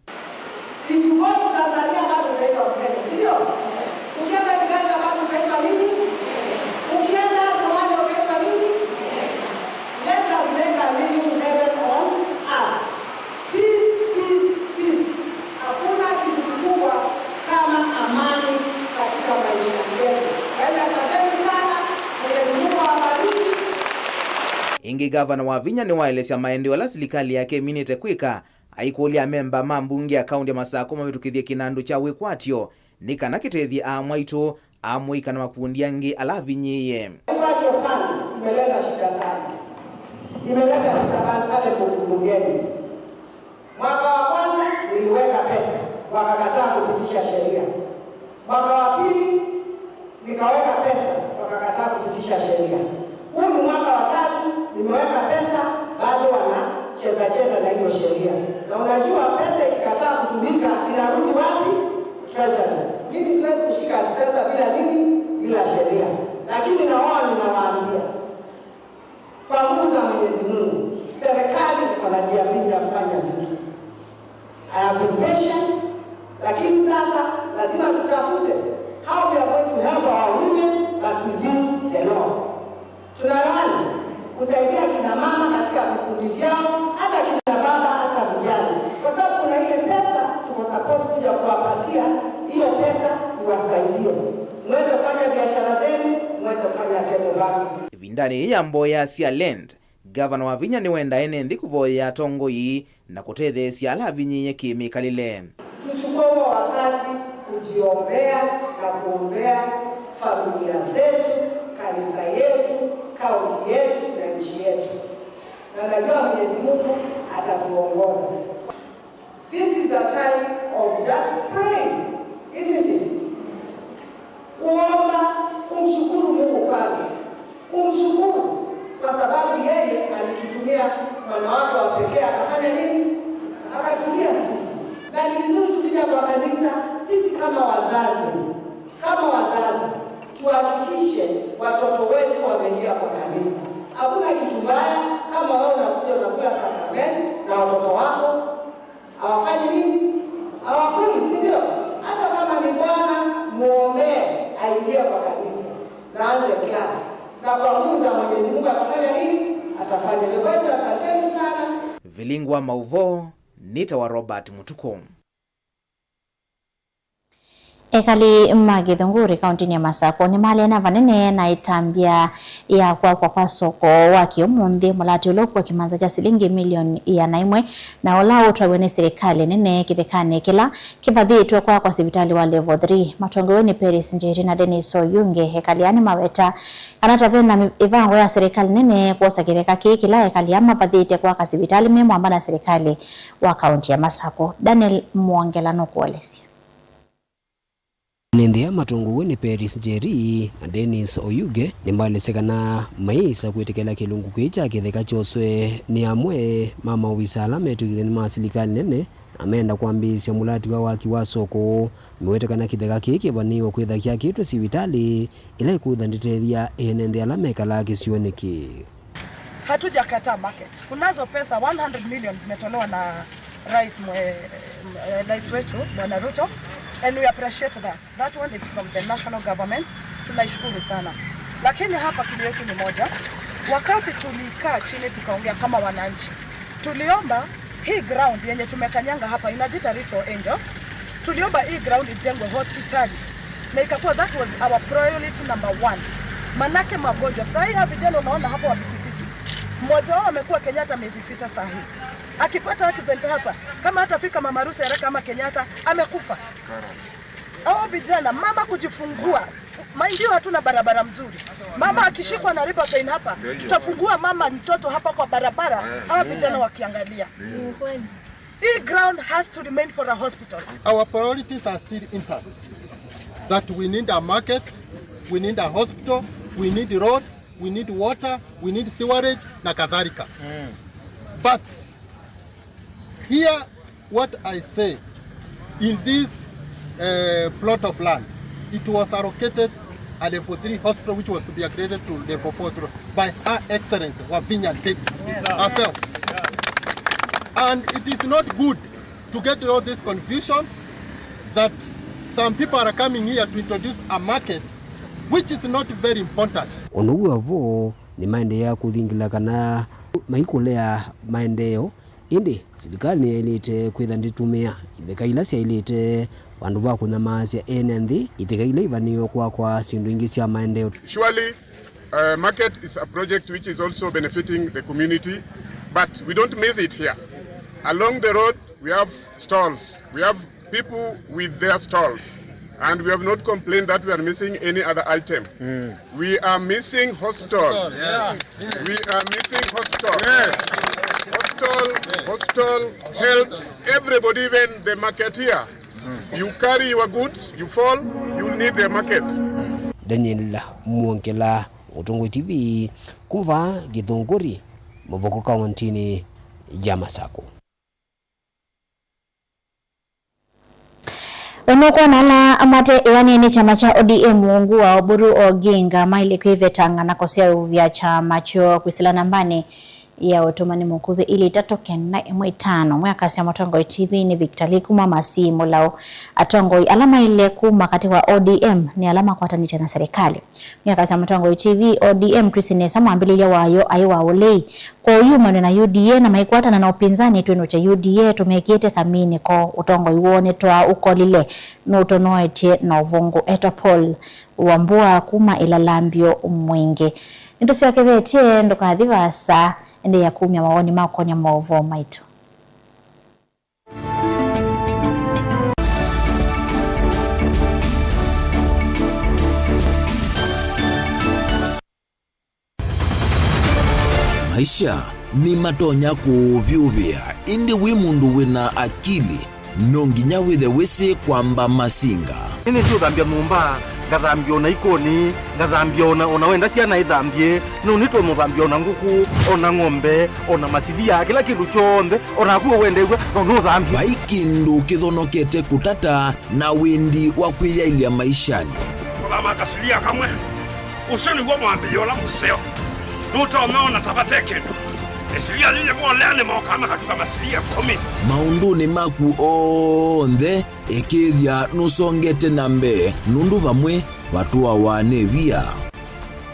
If you go to Tanzania, bado utaitwa Mkenya, si ndio? Ukienda Uganda, bado utaitwa nini? Ukienda Somalia, utaitwa nini? Let us make a living heaven on earth. Peace, peace, peace. Hakuna kitu kikubwa kama amani katika maisha yetu. Kwa hivyo, asanteni sana. Mwenyezi Mungu awabariki. Ĩngĩ, Ngavana Wavinya nĩwaelesya maendeeo ala silikalĩ yake ĩminĩte kwĩka, aikũlya amemba ma mbunge ya kaũntĩ ya Masakũ mavĩtũkĩthye kĩnandũ kya wĩkwatyo nĩ kana kĩtethye aamwaitũ, amũika na makundi angĩ ala avinyĩĩe. Watu wa fund imeleta shida sana. Imeleta shida pale, pale bungeni. Mwaka wa kwanza niliweka pesa, wakakataa kupitisha sheria. Mwaka wa pili nikaweka pesa, wakakataa kupitisha sheria. Huu ni mwaka wa tatu, nimeweka pesa, bado wana Tutacheza na hiyo sheria. Na unajua pesa ikikataa kutumika, inarudi wapi? Treasury. Mimi siwezi kushika pesa bila nini? Bila sheria. Lakini na wao ninawaambia, kwa nguvu za Mwenyezi Mungu, serikali iko na njia mingi ya kufanya vitu. I have been patient, lakini sasa lazima tutafute how we are going to help our women, but within the law. Tunalaani kusaidia kina mama katika vikundi vyao, hata kina baba, hata vijana, kwa sababu kuna ile pesa tuko supposed kuja kuwapatia, hiyo pesa iwasaidie muweze kufanya biashara zenu, muweze kufanya table banking. Ĩvindanĩ yĩĩ ya mboya sya Lent, Ngavana Wavinya nĩwenda ene nthĩ kũvoyea atongoi na kũtetheesya ala avinyĩĩe kĩ-mĩkalĩle. Tuchukue huo wakati kujiombea na kuombea familia zetu, kanisa yetu, kaunti yetu na nchi yetu. Na najua Mwenyezi Mungu atatuongoza. This is a time of just praying, isn't it? Kuomba, kumshukuru Mungu kwanza. Kumshukuru kwa sababu yeye alitutumia mwana wake wa pekee akafanya nini? Akatufia sisi. Na ni vizuri tukija kwa kanisa, sisi kama wazazi, kama wazazi, tuhakikishe watoto wetu wameingia kwa kanisa. Hakuna kitu mbaya kama wewe unakuja unakula sakramenti na watoto wako hawafanyi nini? Hawakuli, si ndio? Hata kama ni bwana, muombee aingie kwa kanisa na aanze klasi, na kwa nguvu za Mwenyezi Mungu atafanya nini? Atafanya. Ndio kwa hivyo, asanteni sana. Vilingwa mauvoo, nĩtawa Robert Mutuku. Ekali ma Gĩthũngũri kaũntĩnĩ ya Masakũ nĩmaleana vanene na ĩtambya ya kwakwa kwa soko wa kĩũmũnthĩ, mũlatĩ ũla ũkua kĩmanza kya silingi milioni ĩana ĩmwe, na ũla ũtwaĩwe nĩ silikalĩ nene kĩthekanĩ kĩla kĩvathĩtwe kwakwa sivitalĩ wa level three. Matongoew'e nĩ Peris Njeri na Dennis Oyunge, ekali aa nĩmaweta kana ta vena ĩvango ya silikalĩ nene kwosa kĩtheka kĩĩ kĩla ekali aa mavathĩte kwaka sivitalĩ me mwamba na silikalĩ wa kaũntĩ ya Masakũ. Daniel Mwongela nũkũelesya. Nĩ nthĩa matongoew'e nĩ Peris Njeri na Dennis Oyuge nĩmaelesya kana mayĩsa kwĩtĩkĩla kĩlungu kĩĩ kya kĩtheka kyoswe nĩ amwe ma maovisa ala metw'ĩkĩthye nĩ ma silikalĩ nene na menda kwambĩĩsya mũlatĩ wa waki wa soko. Meweta kana kĩtheka kĩĩ kĩvanĩĩwe kwĩtha kyakĩtwe sivitalĩ ĩla ĩkwĩtha ndĩtethya ene nthĩ ala mekalaa kĩsionĩ kĩĩ. Hatujakataa market. Kunazo pesa one hundred million zimetolewa na rais mwe-, eh, rais wetu Bwana Ruto, and we appreciate that. That one is from the national government. Tunaishukuru sana. Lakini hapa kilio yetu ni moja. Wakati tulikaa chini tukaongea kama wananchi, tuliomba hii ground yenye tumekanyanga hapa inajiita Little Angels. Tuliomba hii ground ijengwe hospitali. Na ikakuwa that was our priority number one. Manake magonjwa. Saa hii hawa vijana unaona hapo wa pikipiki. Mmoja wao amekuwa Kenyatta miezi sita saa hii. Akipata accident hapa, kama hatafika Mama Rusi haraka ama Kenyatta, amekufa. Hao vijana, mama kujifungua. Mind you, hatuna barabara mzuri. Mama akishikwa na labor pain hapa, tutafungua mama mtoto hapa kwa barabara. Hawa vijana wakiangalia. Hii ground has to remain for a hospital. Our priorities are still intact. That we need a market, we need a hospital, we need roads, we need water, we need sewerage, na kadhalika. But here, what I say, in this, uh, plot of land, it was allocated a level three hospital which was to be upgraded to level four hospital by Her Excellency Wavinya Ndeti herself. And it is not good to get all this confusion that some people are coming here to introduce a market which is not very important. Ũndũ wĩ o vo, nĩmaendeea kũthingila kana maikũlea maendeeo, ĩndĩ silikalĩ nĩyaĩlĩte kwĩtha ndĩtũmĩa itheka ila syaĩlĩte vandũ va kũnyamaasya ene nthĩ itheka ila ivanĩĩwe kwakwa syĩndũ ingĩ sya maendeeo. Surely, uh, market is a project which is also benefiting the community, but we don't miss it here. Along the road, we have stalls, we have people with their stalls, and we have not complained that we are missing any other item. We are missing hospital. Hospital, yes. We are missing hospital. Yes. Hospital, hospital helps everybody, even the marketeer. You carry your goods, you fall, you need the market. Daniel Mwongela, Mũtongoi T V, kuma Gĩthũngũri, Mũvoko, kaũntĩnĩ ya Masaku. Ũnũkwona ala mate ĩanĩnĩ kyama kya O D M, ungu wa Oburu Oginga maĩle kwĩvetanga na kũseũvya kyama kyoo kwĩsĩla nambanĩ ya ũtũmani mũkuvĩ, ilĩ itatũ kenda ĩmwe itano. Mwĩakasya Mũtongoi T V nĩ Victor Lee kuma Masii Mũlaũ. Atongoi ala maĩle kuma katĩ wa O D M nĩ ala makwatanĩte na serikali. Mwĩakasya Mũtongoi T V, O D M twĩsĩ nesa mwambĩlĩlya wayo aĩ wa ũlei. Kwoou yumanw'e na U D A na maikwatana na ũpinzani twĩnũkya U D A tũmekĩĩte kaminĩko. Ũtongoi woo nĩtwaa ũkolile nũtonoetye na ũvũngũ. Etwa Paul Wambua kuma Ĩlalambyo Mwingĩ. Nĩtũsyokevetye, ndũkathi vaasa, endeea kumya mawoni ma kũkonya maũvoo maitũ. Maisha nĩmatonya kũũvyũvĩa, ĩndĩ wĩ mũndũ wĩ na akili, no nginya wĩthe wĩsĩ kwamba masinga. Nĩnĩsĩ ũthambya nyũmba, ngathambya ona ikoni, ngathambya ona, ona wenda syana ithambye, no nĩtũmũthambya ona ngũkũ, ona ng'ombe, ona masilia, kĩla kĩndũ kyonthe, ona naku ũwendeew'a, no nũthambye. Vai kĩndũ kĩthonokete kũtata na wĩndi wa kwĩyaĩlya maishanĩ. Kũthama kasilia kamwe, ũsu nĩw'o mwambĩĩo ũla mũseo. Nũtonya ona ta vate kĩndũ. Ĩsilia yĩyĩ moleanĩ mokaa makatuka masilia ĩkũmi. Maũndũnĩ maku onthe, ĩkĩĩthya nũsongete na mbee, nũndũ vamwe vatũawa nĩ via.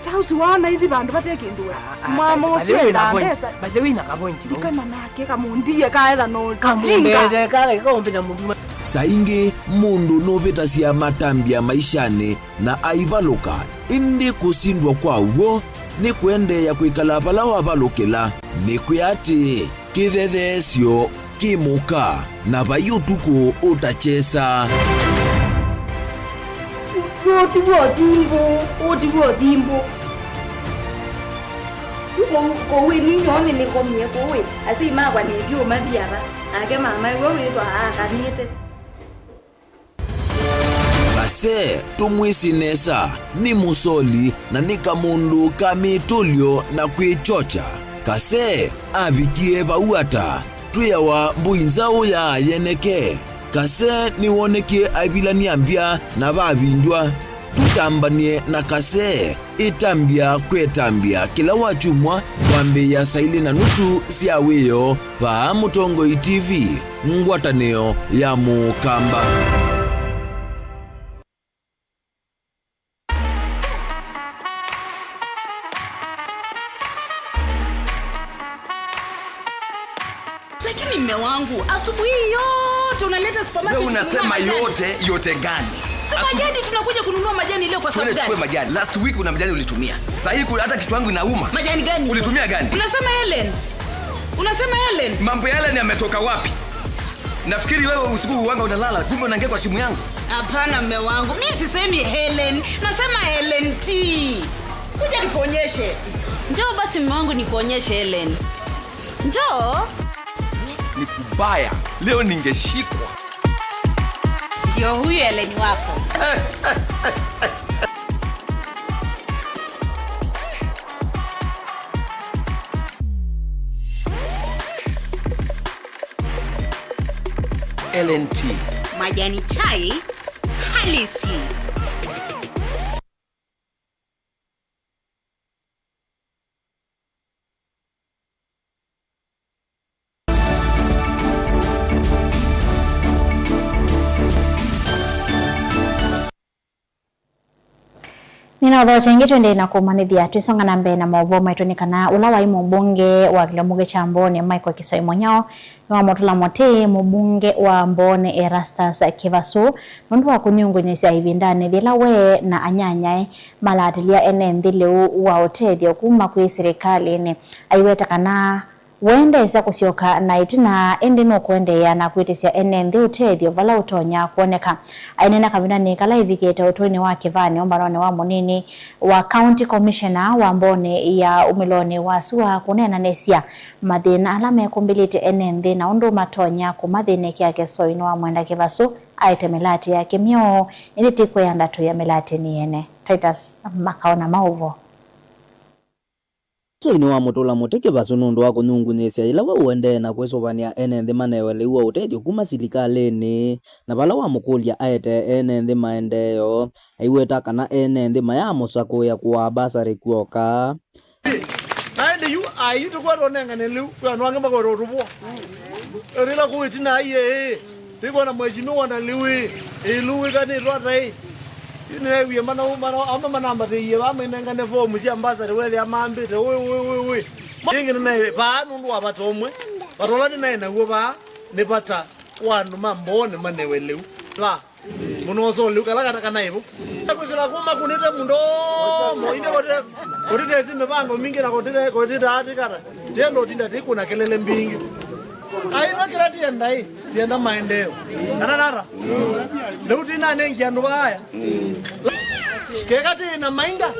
Ta ũsu waona ithi vandũ vate kĩndũ we. Ah, ah, mwama by the ũsu way, endaa na point, mbesa. By the way, na ka point, no? Ndikana nake kamũndie kaetha no jinga. Kamũndete kale kaumbĩta mũndũ. Saa ingĩ mũndũ nũvĩtasya matambya maishanĩ na aivalũka, ĩndĩ kũsindwa kwa w'o nĩ kũendeea kwĩkala vala wavalũkĩla. Nĩkwĩa atĩĩ, kĩthetheesyo kĩ mũka, na vai ũtukũ ũtakyesa. Ũũ ti w'o thimbũ, ũũ ti w'o thimbũ. Kũu, kũu ĩ ninyoo nĩnĩkomie kũu ĩ, asyai makwa nĩtyo mathi ava, nake mama ĩwe wĩtwa aakanĩte. Kase, tũmwĩsĩ nesa, nĩ mũsoli na nĩ kamũndũ ka mĩtũlyo na kwĩkyokya. Kase avikie vau ata? Twĩawa mbũi nzaũ ya yeneke. Kase nĩwonekie aivilany'a mbya na vavindw'a. Tũtambany'e na Kase. Ĩtambya kwĩ ĩtambya kĩla wakyumwa kwambĩĩa saa ilĩ na nusu sya wĩoo vaa Mũtongoi T V, ngwatanĩo ya Mũkamba. Lakini mme wangu, asubuhi hii yote unaleta supermarket kununua majani. Wewe unasema yote, yote gani? Si majani tunakuja kununua majani leo kwa sababu gani? Twende chukue majani. Last week una majani ulitumia. Saa hii ku-, hata kichwa yangu inauma. Majani gani? Ulitumia gani? Unasema Helen. Unasema Helen. Mambo ya Helen yametoka wapi? Nafikiri wewe usiku huanga unalala, kumbe unaingia kwa simu yangu. Hapana, mme wangu. Mimi sisemi Helen. Nasema Helen T. Kuja nikuonyeshe. Njoo basi, mme wangu, nikuonyeshe Helen. Njoo. Ni kubaya. Leo ningeshikwa. Ndio huyu Helen wako. Helen T. Majani chai halisi. Nĩnaũthokya ĩngĩ tũendee na kũmanyĩthya twĩsonga na mbee na maũvoo maitũ nĩ kana ũla waĩ mũmbunge wa kĩlungu kya Mbooni Michael Kisoi Mũnyao nĩwamũtũla mũtĩ mũmbunge wa Mbooni Erastus Kĩvasũ nũndũ wa kũnyungunyĩsya ĩvindanĩ yĩla we na anyanyae malaatĩlya ene nthĩ lĩu wa ũtethyo kuma kwĩ silikalĩnĩ. Aiweta kana wendeesya kũsyoka na ĩtina, ĩndĩ nũkũendeea na kwĩtĩsya ene nthĩ ũtethyo vala ũtonya kwoneka. Aineena kavindanĩ kala ĩvikĩte ũtũinĩ wa Kĩvani ũmbanonĩ wa mũnini wa County Commissioner wa Mbooni ya umĩlonĩ wa sua kũneenanĩsya mathĩna ala mekũmbĩlĩte ene nthĩ na ũndũ matonya kũmathĩnĩkĩa. Kĩsoi nĩwamwenda Kĩvasũ aete mĩlatĩ yake myeũ, ĩndĩ ti kwĩa ndatũ ya mĩlatĩnĩ yene. Titus Makaona maũvoo. Ũsũinĩ wa mũtũla mũtĩ kĩvasu nũndũ wa kũnyungunyĩĩsya yĩla we ũendee na kwĩsũvanĩa ene nthĩ manewe lĩu wa ũtethyo kuma silikalĩnĩ, na vala wamũkũlya aetee ene nthĩ maendeeo, aiweta kana ene nthĩ mayaamũsakũĩa kũaa mbasarĩ kw'oka. Naende yu ayu tũkwatwa ũnengane lĩu, kwĩ andũ angĩ makwetwa ũtũvũa. Rĩla kũĩtina aiye ĩĩ, tĩkwona mheshimiwa na lĩu ĩĩ, ĩlũ wĩkanĩtwe ata ĩĩ? Yu nĩneewie mana, mana, ama manambatĩie vaa mainengane fomu sya mbasarĩ wethĩa mambĩte ũĩ, ũĩ, ũĩ, ũĩ. Ĩngĩ nĩnaĩ vaa nũndũ wa vata ũmwe, vata ũla nĩnaĩ naw'o vaa nĩ vata wa andũ ma Mbooni manewe lĩu. Vaa. Mũno ũsũlĩu kala kana kana ĩvo. Kwĩsĩla kuma kunĩte mũndomo, inde kotete, kotete ĩsĩ mĩvango mingĩ na kotete, kotete atikata. Tendo tinda tikuna kelele mbingĩ. Aino kĩla tienda ĩ, tienda maendeeo. Kana nata? Lĩu tinanengia andũ vaya. Keka tĩ na mainga,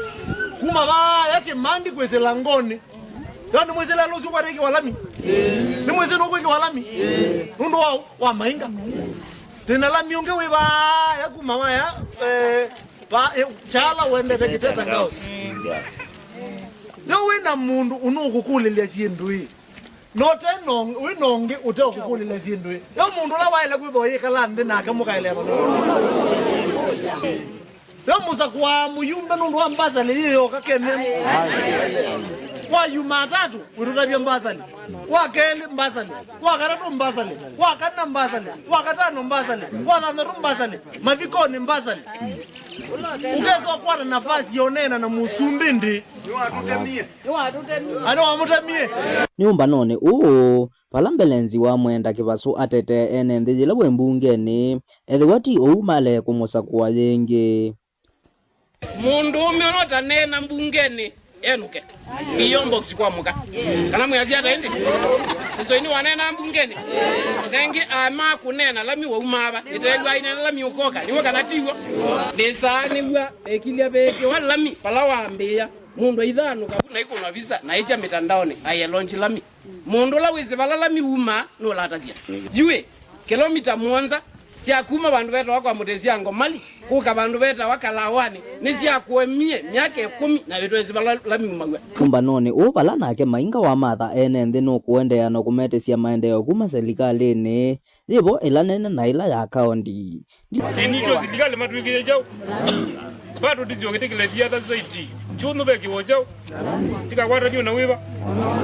kuma vaya Kĩmandi kwĩsĩla Ngoni. Yo nĩ mwĩsĩla lũsu kwa rĩki walami. Nĩ mwĩsĩla ũkwĩki walami. Nũndũ wa, wa mainga. Tĩna lami ũngĩ wĩ vaya kuma waya, eh, va, eh, Kyala wendete Kiteta Girls. Yo wĩ na mũndũ ũnũkũkũlĩlya syĩndũ ĩ. No te no, wĩ na ũngĩ ũte ũkũkũlĩlya syĩndũ ĩ. Yo mũndũ ũla waĩle kwĩthwa yĩkala nthĩ nake mũkaeleana. Yo mũsakũa mũyumbe nũndũ wa mbasali yĩ yoka Kenya. Wa Jumatatu, wĩtũtavya mbasali. Wa kelĩ mbasali. Wa katatũ mbasali. Wa kana mbasali. Wa katano mbasali. Wa thanthatũ mbasali. Mathikoni mbasali. Ũkesa ũkwata nafasi ya ũneena na mũsumbĩ ndĩ. Andũ wamũtemie. Nĩ ũmbanonĩ ũũ, vala mbele nziwa Mwenda Kĩvasũ atetee ene nthĩ yĩla wĩ mbungenĩ, ethĩwa ti ũu malee kũmũsakũa yĩngĩ. Mũndũũme ũla ũtaneena mbungenĩ, enũke. P O box kwa mũka. Kana mwĩasya ata ĩndĩ? Sisoini waneenaa mbungenĩ. Thengi ama kũneena lami waumaa va. Ĩteelwa aineena lami ũkoka. Nĩw'o kana tiw'o? Nĩsaa nĩw'a ekilya veekĩwa lami vala wambĩĩa. Mũndũ aithanũka vu na ikũnwa visa na ĩkya mĩtandaonĩ, aielonji lami. Mũndũ ũla wĩsĩ vala lami umaa nũlatasya. Yuĩ, kĩlomita mũonza sya kuma vandũ vetawa kwa mũtĩ sya Ngomali kũka vandũ vetawa Kalawanĩ nĩsyakũemie myaka ĩkũmi na ĩtwesĩ vala lami umaw'a. Ũmbanonĩ ũũ vala nake Mainga wamatha ene nthĩ nũkũendeea na kũmetĩsya maendeeo kuma silikalĩnĩ, yĩvo ĩla nene na ĩla ya kaũndi. Ĩnityo silikalĩ matwĩkĩe kyaũ? Bado tũthiokĩtĩkĩle the other side. Kyũnũ ve kĩw'o kyaũ? Tikakwatanio na wĩva?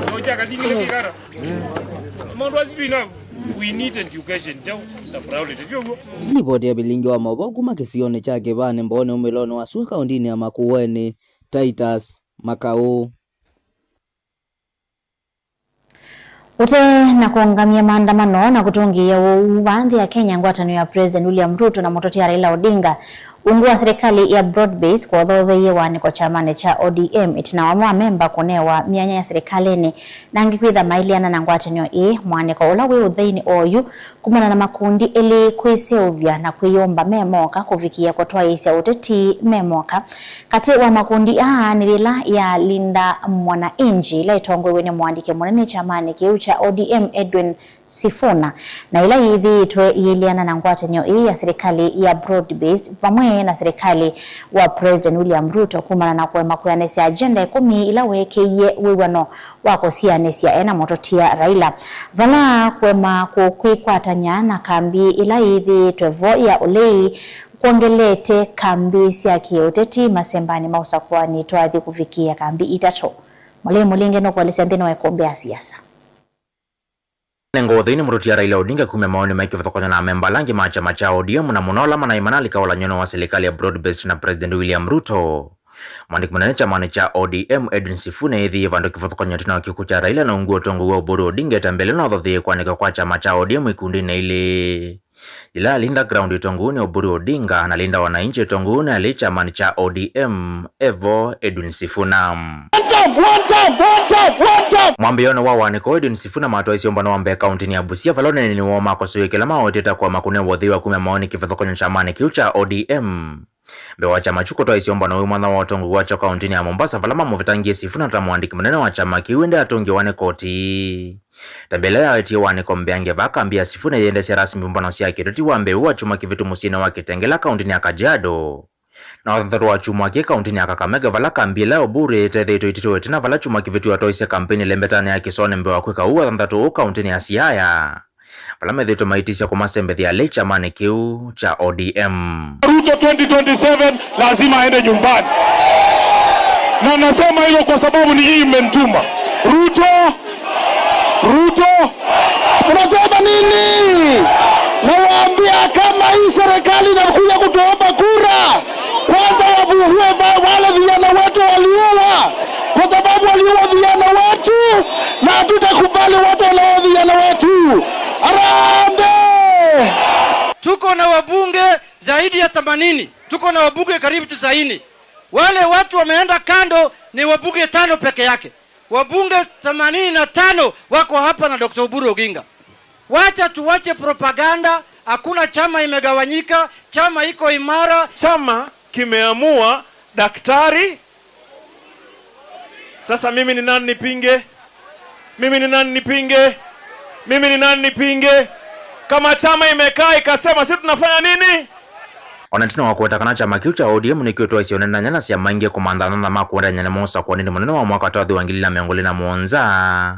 Kĩw'o kya kathingĩ nĩ kĩkata. Maũndũ asu twĩ na, we need education kyaũ? Na priority, ti ũguo? Livoti ya vilingi wa maũvoo kuma kĩsionĩ kya Kĩvani Mbooni ũmĩlonĩ wa sua kaũndinĩ ya Makueni, Titus Makau. Ũtee na kũũngamya maandamano na kũtũngĩĩa ũwau vaa nthĩ ya Kenya, ngwatanĩo ya President William Ruto na mũtũtia Raila Odinga ungu wa silikalĩ ya broad based kwothotheie wanĩko kyamanĩ kya O D M, ĩtina wa amwe amemba kũnewa myanya ya silikalĩnĩ na angĩ kwĩtha mailĩana na ngwatanĩo ĩĩ. Mwanĩko ũla wĩ ũtheinĩ oyu kumana na makundi elĩ kwĩseũvya na kwĩyũmba me moka kũvikĩa kũtwaĩĩsya ũteti me moka. Katĩ wa makundi aa nĩ yĩla ya Linda Mwananchi, ĩla ĩtongoew'e nĩ mũandĩki mũnene kyamanĩ kĩu kya O D M Edwin Sifuna, na ĩla yĩthĩĩtwe ĩyĩlĩana na ngwatanĩo ĩĩ ya silikalĩ ya broad based vamwe na silikalĩ wa President William Ruto kumana na kũema kwĩanĩsya agenda ĩkũmi ila weekĩie wĩw'ano wa kũsianĩsya e na mũtũtia Raila, vala kũema kũ-, kwĩkwatany'a na kambi ĩla yĩthĩĩtwe vo ya ũlei kwongelete kambi sya kĩ-ũteti masembanĩ ma ũsakũani twathi kũvikĩĩa kambi itatũ. Mũlei Mũlinge nũkũelesya nthĩnĩ wa ĩkũmbĩ ya siasa. Nengo ũtheinĩ mũtũtia Raila Odinga kumya maoni ma kĩvathũkany'o na amemba ala angĩ ma kyama kya O D M, na mũno ala manaĩ manalika ũlany'onĩ wa silikalĩ ya broad based na President William Ruto. Mwandĩki mũnene kyamanĩ kya O D M Edwin Sifuna ethĩie vandũ kĩvathũkany'o ĩtina wa kĩkw'ũ kya Raila na ungu wa ũtongoi wa Oburu Odinga ĩtambya ĩla na ũthothĩe kwanĩka kwa kyama kya O D M ikundinĩ ilĩ. Yĩla Linda Ground ĩtongoew'e nĩ Oburu Odinga na Linda Wananchi ĩtongoew'e nĩ alĩ kyamanĩ kya O D M, evo Edwin Sifuna. Mwambĩĩonĩ wa wanĩko, Edwin Sifuna matwaisye ũmbano wa mbee kaũntĩnĩ ya Busia, vala ũneeninĩ woo makosow'e kĩla mawetete kũema kũnewa ũthei wa kumya maoni kĩvathũkany'o kyamanĩ kĩu kya O D M. Mbee wa kyama kyu kũtwaisya ũmbano ũyũ, mwanya wa ũtongoi wakyo kaũntĩnĩ ya Mombasa, vala mamũvetangie Sifuna ta mũandĩki mũnene wa kyama kĩu, ĩndĩ atũngĩwa nĩ koti. Ĩtambya ĩla yawetie wanĩko mbeange vaa kambi ya Sifuna ĩyendesya rasmi mbũmbano sya kĩũteti wa mbee wa kyumwa kĩvĩtu mũsyĩnĩ wa Kitengela, kaũntĩnĩ ya Kajiado. Na wathanthatũ wa kyumwa kĩĩ kaũntĩnĩ ya Kakamega, vala kambi ĩla ya Oburu yĩtethĩĩtwe ĩtitĩwe ĩtina, vala kyumwa kĩvĩtu atoisye kambeini ĩlembetanĩ ya kĩsoonĩ mbee wa kwĩka ũu wathanthatũ ũũ kaũntĩnĩ ya Siaya, vala methĩĩtwe maitisya kũmasembethya ale kyamanĩ kĩu kya O D M. Ruto twenty twenty-seven lazima aende nyumbani. Na nasema hilo kwa sababu ni hii imenituma. Ruto, Ruto. Unasema nini? Nawaambia, kama hii serikali inakuja kutuomba kura, kwanza wavuvue va-, wale vijana wetu waliuwa, kwa sababu waliuwa vijana wetu, na hatutakubali watu wanaua vijana wetu. Harambee! Tuko na wabunge zaidi ya themanini. Tuko na wabunge karibu tisaini. Wale watu wameenda kando ni wabunge tano peke yake. Wabunge themanini na tano wako hapa na Doctor Oburu Oginga. Wacha tuwache propaganda, hakuna chama imegawanyika, chama iko imara. Chama kimeamua daktari. Sasa mimi ni nani nipinge? Mimi ni nani nipinge? Mimi ni nani nipinge? Kama chama imekaa ikasema, si tunafanya nini? O na ĩtina wa kũweta kana kyama kĩu kya O D M nĩkyo twaisye ũneenany'a na syama ingĩ kũmantha athantha ma kũendeany'a namo ũsakũanĩnĩ mũnene wa mwaka wa twathi wa ngili na mĩongo ĩlĩ na mũonza,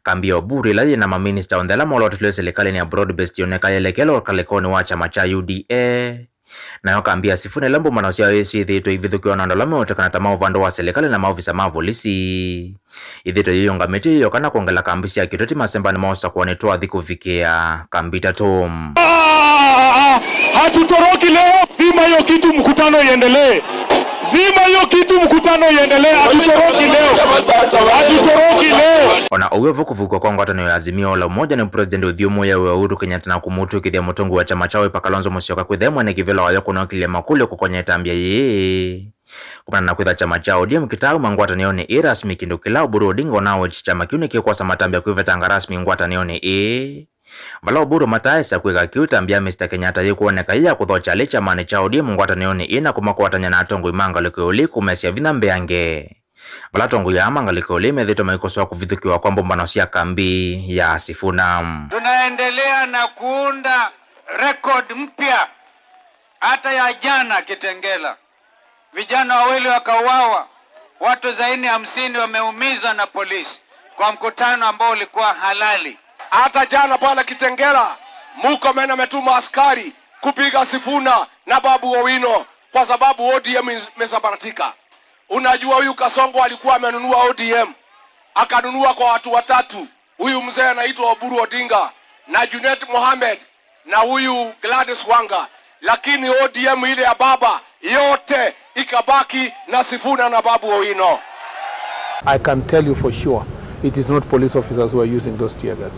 kambi ya Oburu ĩla yĩ na maminista onthe ala molotwetwe silikalĩnĩ ya broad based yoneka yelekela ũkalĩkonĩ wa kyama kya U D A. Nayo kambi ya Sifuna ĩla mbũmbano syayo syĩthĩĩtwe ivithũkĩwa na andũ ala meũtekana ta ma ũvandũ wa silikalĩ na maovisa ma volisi, ĩthĩĩtwe yĩyũngamĩtye ĩyo kana kwongela kambi sya kĩũteti masembanĩ ma ũsakũanĩ twathi kũvikĩa kambi itatũ. Ah, ah, ah, hatutoroki leo, zima hiyo kitu, mkutano iendelee. Zima hiyo kitu, mkutano iendelee, hatutoroki leo. Hatutoroki leo. O na ũw'o vo kũvukwa kwa ngwatanĩo ya Azimio la Umoja nĩ President ũthyũmũĩe Uhuru Kenyatta na kũmũtw'ĩkĩthya mũtongoi wa kyama kya Wiper Kalonzo Musyoka kwĩthĩa mwene kĩvĩla wayo kũnokĩlya makũlyo kũkonya ĩtambya yĩĩ. Kumana na kwĩtha kyama kya O D M kĩtaauma ngwatanĩonĩ ĩĩ rasmi, kĩndũ kĩla Oburu Odinga ũnawetye kyama kĩu nĩkĩkwosa matambya kwĩvetanga rasmi ngwatanĩonĩ ĩĩ. Vala Oburu mataaĩsa kwĩka kĩu, ĩtambya ya Mister Kenyatta yĩkwoneka yĩ ya kũthokya ale kyamanĩ kya O D M ngwatanĩonĩ ĩĩ na kũmakwatany'a na atongoi ma ngalĩko ya ũlei kũmesya vinya mbeange. Vala atongoi aa ma ngalĩko ya ũlei methĩĩtwe maikosoa kũvithũkĩwa kwa mbũmbano sya kambi ya Sifuna. Tunaendelea na kuunda record mpya, hata ya jana Kitengela. Vijana wawili wakauawa, watu zaidi ya hamsini wameumizwa na polisi kwa mkutano ambao ulikuwa halali. Hata jana pale Kitengela, Murkomen ametuma askari kupiga Sifuna na Babu Owino kwa sababu O D M imesambaratika. Unajua huyu Kasongo alikuwa amenunua O D M, akanunua kwa watu watatu. Huyu mzee anaitwa Oburu Odinga na Junet Mohamed na huyu Gladys Wanga, lakini O D M ile ya baba yote ikabaki na Sifuna na Babu Owino. I can tell you for sure, it is not police officers who are using those tear gas.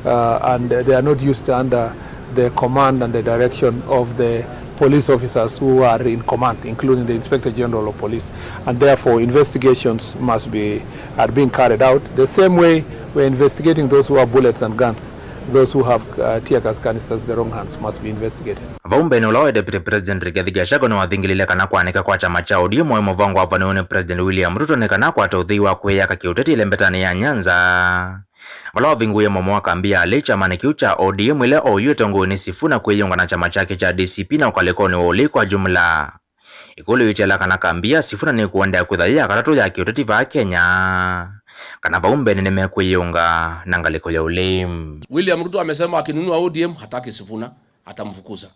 Uh, and they are not used under the command and the direction of the police officers who are in command, including the Inspector General of Police. And therefore, investigations must be, are being carried out the same way we're investigating those who have bullets and guns. Those who have, uh, tear gas canisters in the wrong hands must be investigated. Vau mbeenĩ, ũla waĩ Deputy President Rigathi Gachagua nĩwathingĩlĩĩle kana kwanĩka kwa kyama kya O D M waĩ mũvango wavaniwe nĩ President William Ruto nĩ kana akwate ũthei wa kwĩyaka kĩũteti ĩlembetanĩ ya Nyanza, vala wavingũie mũomo wa kambi ya alei kyamanĩ kĩu kya O D M ĩla oyu ĩtongoew'e nĩ Sifuna kwĩyĩũnga na kyama kyake kya D C P na ũkalĩkonĩ wa ũlei kwa jumla. Ĩkũlyo yĩtiala kana kambi ya Sifuna nĩkũendeea kwĩtha yĩ ya katatũ ya kĩũteti vaa Kenya, kana vau mbeenĩ nĩmekwĩyĩũnga na ngalĩko ya ũlei. William Ruto amesema akinunua O D M hataki Sifuna, atamfukuza.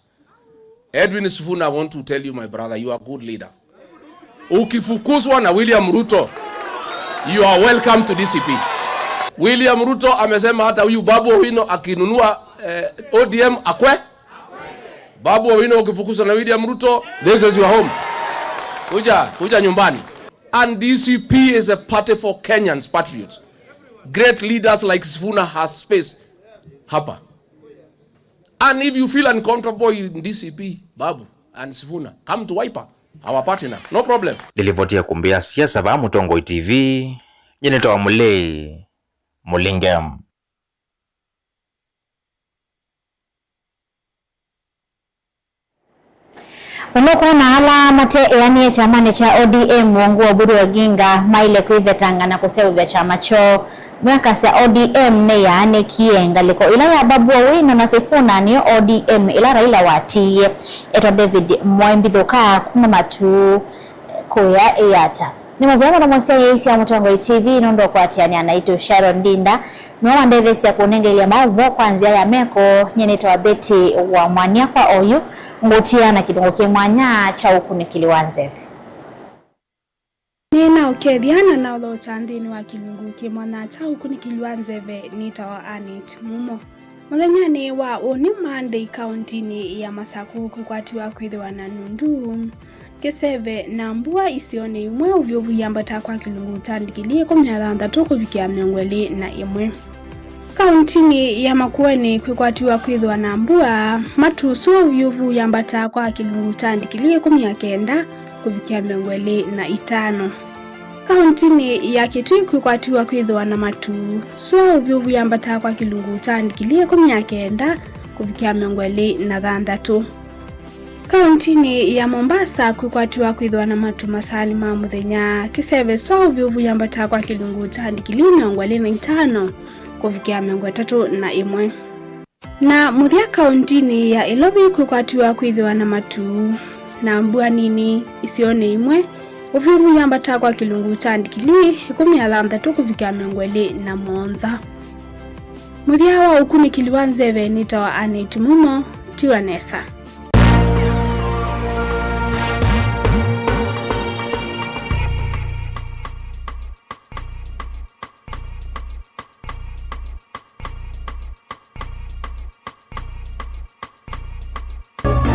Edwin Sifuna, I want to tell you, my brother, you are a good leader. Ukifukuzwa na William Ruto, you are welcome to D C P. William Ruto amesema hata huyu Babu Owino akinunua, eh, O D M akwe. Babu Owino ukifukuzwa na William Ruto, this is your home. Kuja, kuja nyumbani. And D C P is a party for Kenyans, patriots. Great leaders like Sifuna has space hapa. And if you feel uncomfortable in D C P, Babu and Sifuna, come to Wiper. Our partner, no problem. Nĩlivoti ya kumbi ya siasa vaa Mũtongoi T V, nyie nĩtawa Mũlei Mũlinge. Nũkwona ala mate eanĩe kyamanĩ kya O D M wongu wa Oburu Oginga maĩle kwĩvetanga na kũseũvya kyama kyoo. Nĩwakasya O D M nĩyaanĩkie ngalĩko ĩla ya Babu Owino na Sifuna nĩyo O D M ĩla Raila watiie. Etwa David Moi Mbithũka kuma Matuu kũya Ĩata. Nĩ mũvea mũno mũsyaĩĩsya Mũtongoi T V nũndũ wa kũatĩanĩa naitũ. Sharon Ndinda nĩwe wandetheesya kũnengeelya maũvoo kwa nzĩa ya meko. Nyie nĩtawa Betty wa Mwania kwa oyu ngũtia na kĩlungu kĩ mwanya kya ũkunĩkĩli wa nzeve. Nĩnaũkethya na naũthokya nthĩnĩ wa kĩlungu kĩ mwanya kya ũkunĩkĩli wa nzeve. Nĩtawa Annet Mumo. Mũthenyanĩ wa ũnĩ Monday, kaũntinĩ ya Masakũ kwĩkwatiwa kwĩthĩwa na nundu, kĩseve na mbua isionĩ imwe, ũvyũvu yambata kwa kĩlungu kya ndikilii ĩkũmi na thanthatũ kũvikĩa mĩongo ĩlĩ na ĩmwe. Kaũntinĩ ya Makueni kwĩkwatiwa kwĩthĩwa na mbua, matu sua ũvyũvu yambata kwa kĩlungu kya ndikilii ĩkũmi na kenda kũvikĩa mĩongo ĩlĩ na itano. Kaũntinĩ ya Kitui kwĩkwatiwa kwĩthĩwa na matu sua ũvyũvu yambata kwa kĩlungu kya ndikilii ĩkũmi na kenda kũvikĩa mĩongo ĩlĩ na thanthatũ. Kaũntinĩ ya Mombasa kwĩkwatiwa kwĩthĩwa na matu masaanĩ ma mũthenya, kĩseve sua ũvyũvu yambata kwa kĩlungu kya ndikilii mĩongo ĩlĩ na itano kũvikĩa mĩongo ĩtatũ na ĩmwe. Na mũthya kaũntinĩ ya Nairobi kwĩkwatiwa kwĩthĩwa na matu na mbua nini isionĩ imwe, ũvyũvu yambata kwa kĩlungu kya ndikilii ĩkũmi na thanthatũ kũvikĩa mĩongo ĩlĩ na mũonza. Mũthya wa ũkunĩkĩli wa nzeve nĩtawa Annet Mumo. Tiwa nesa.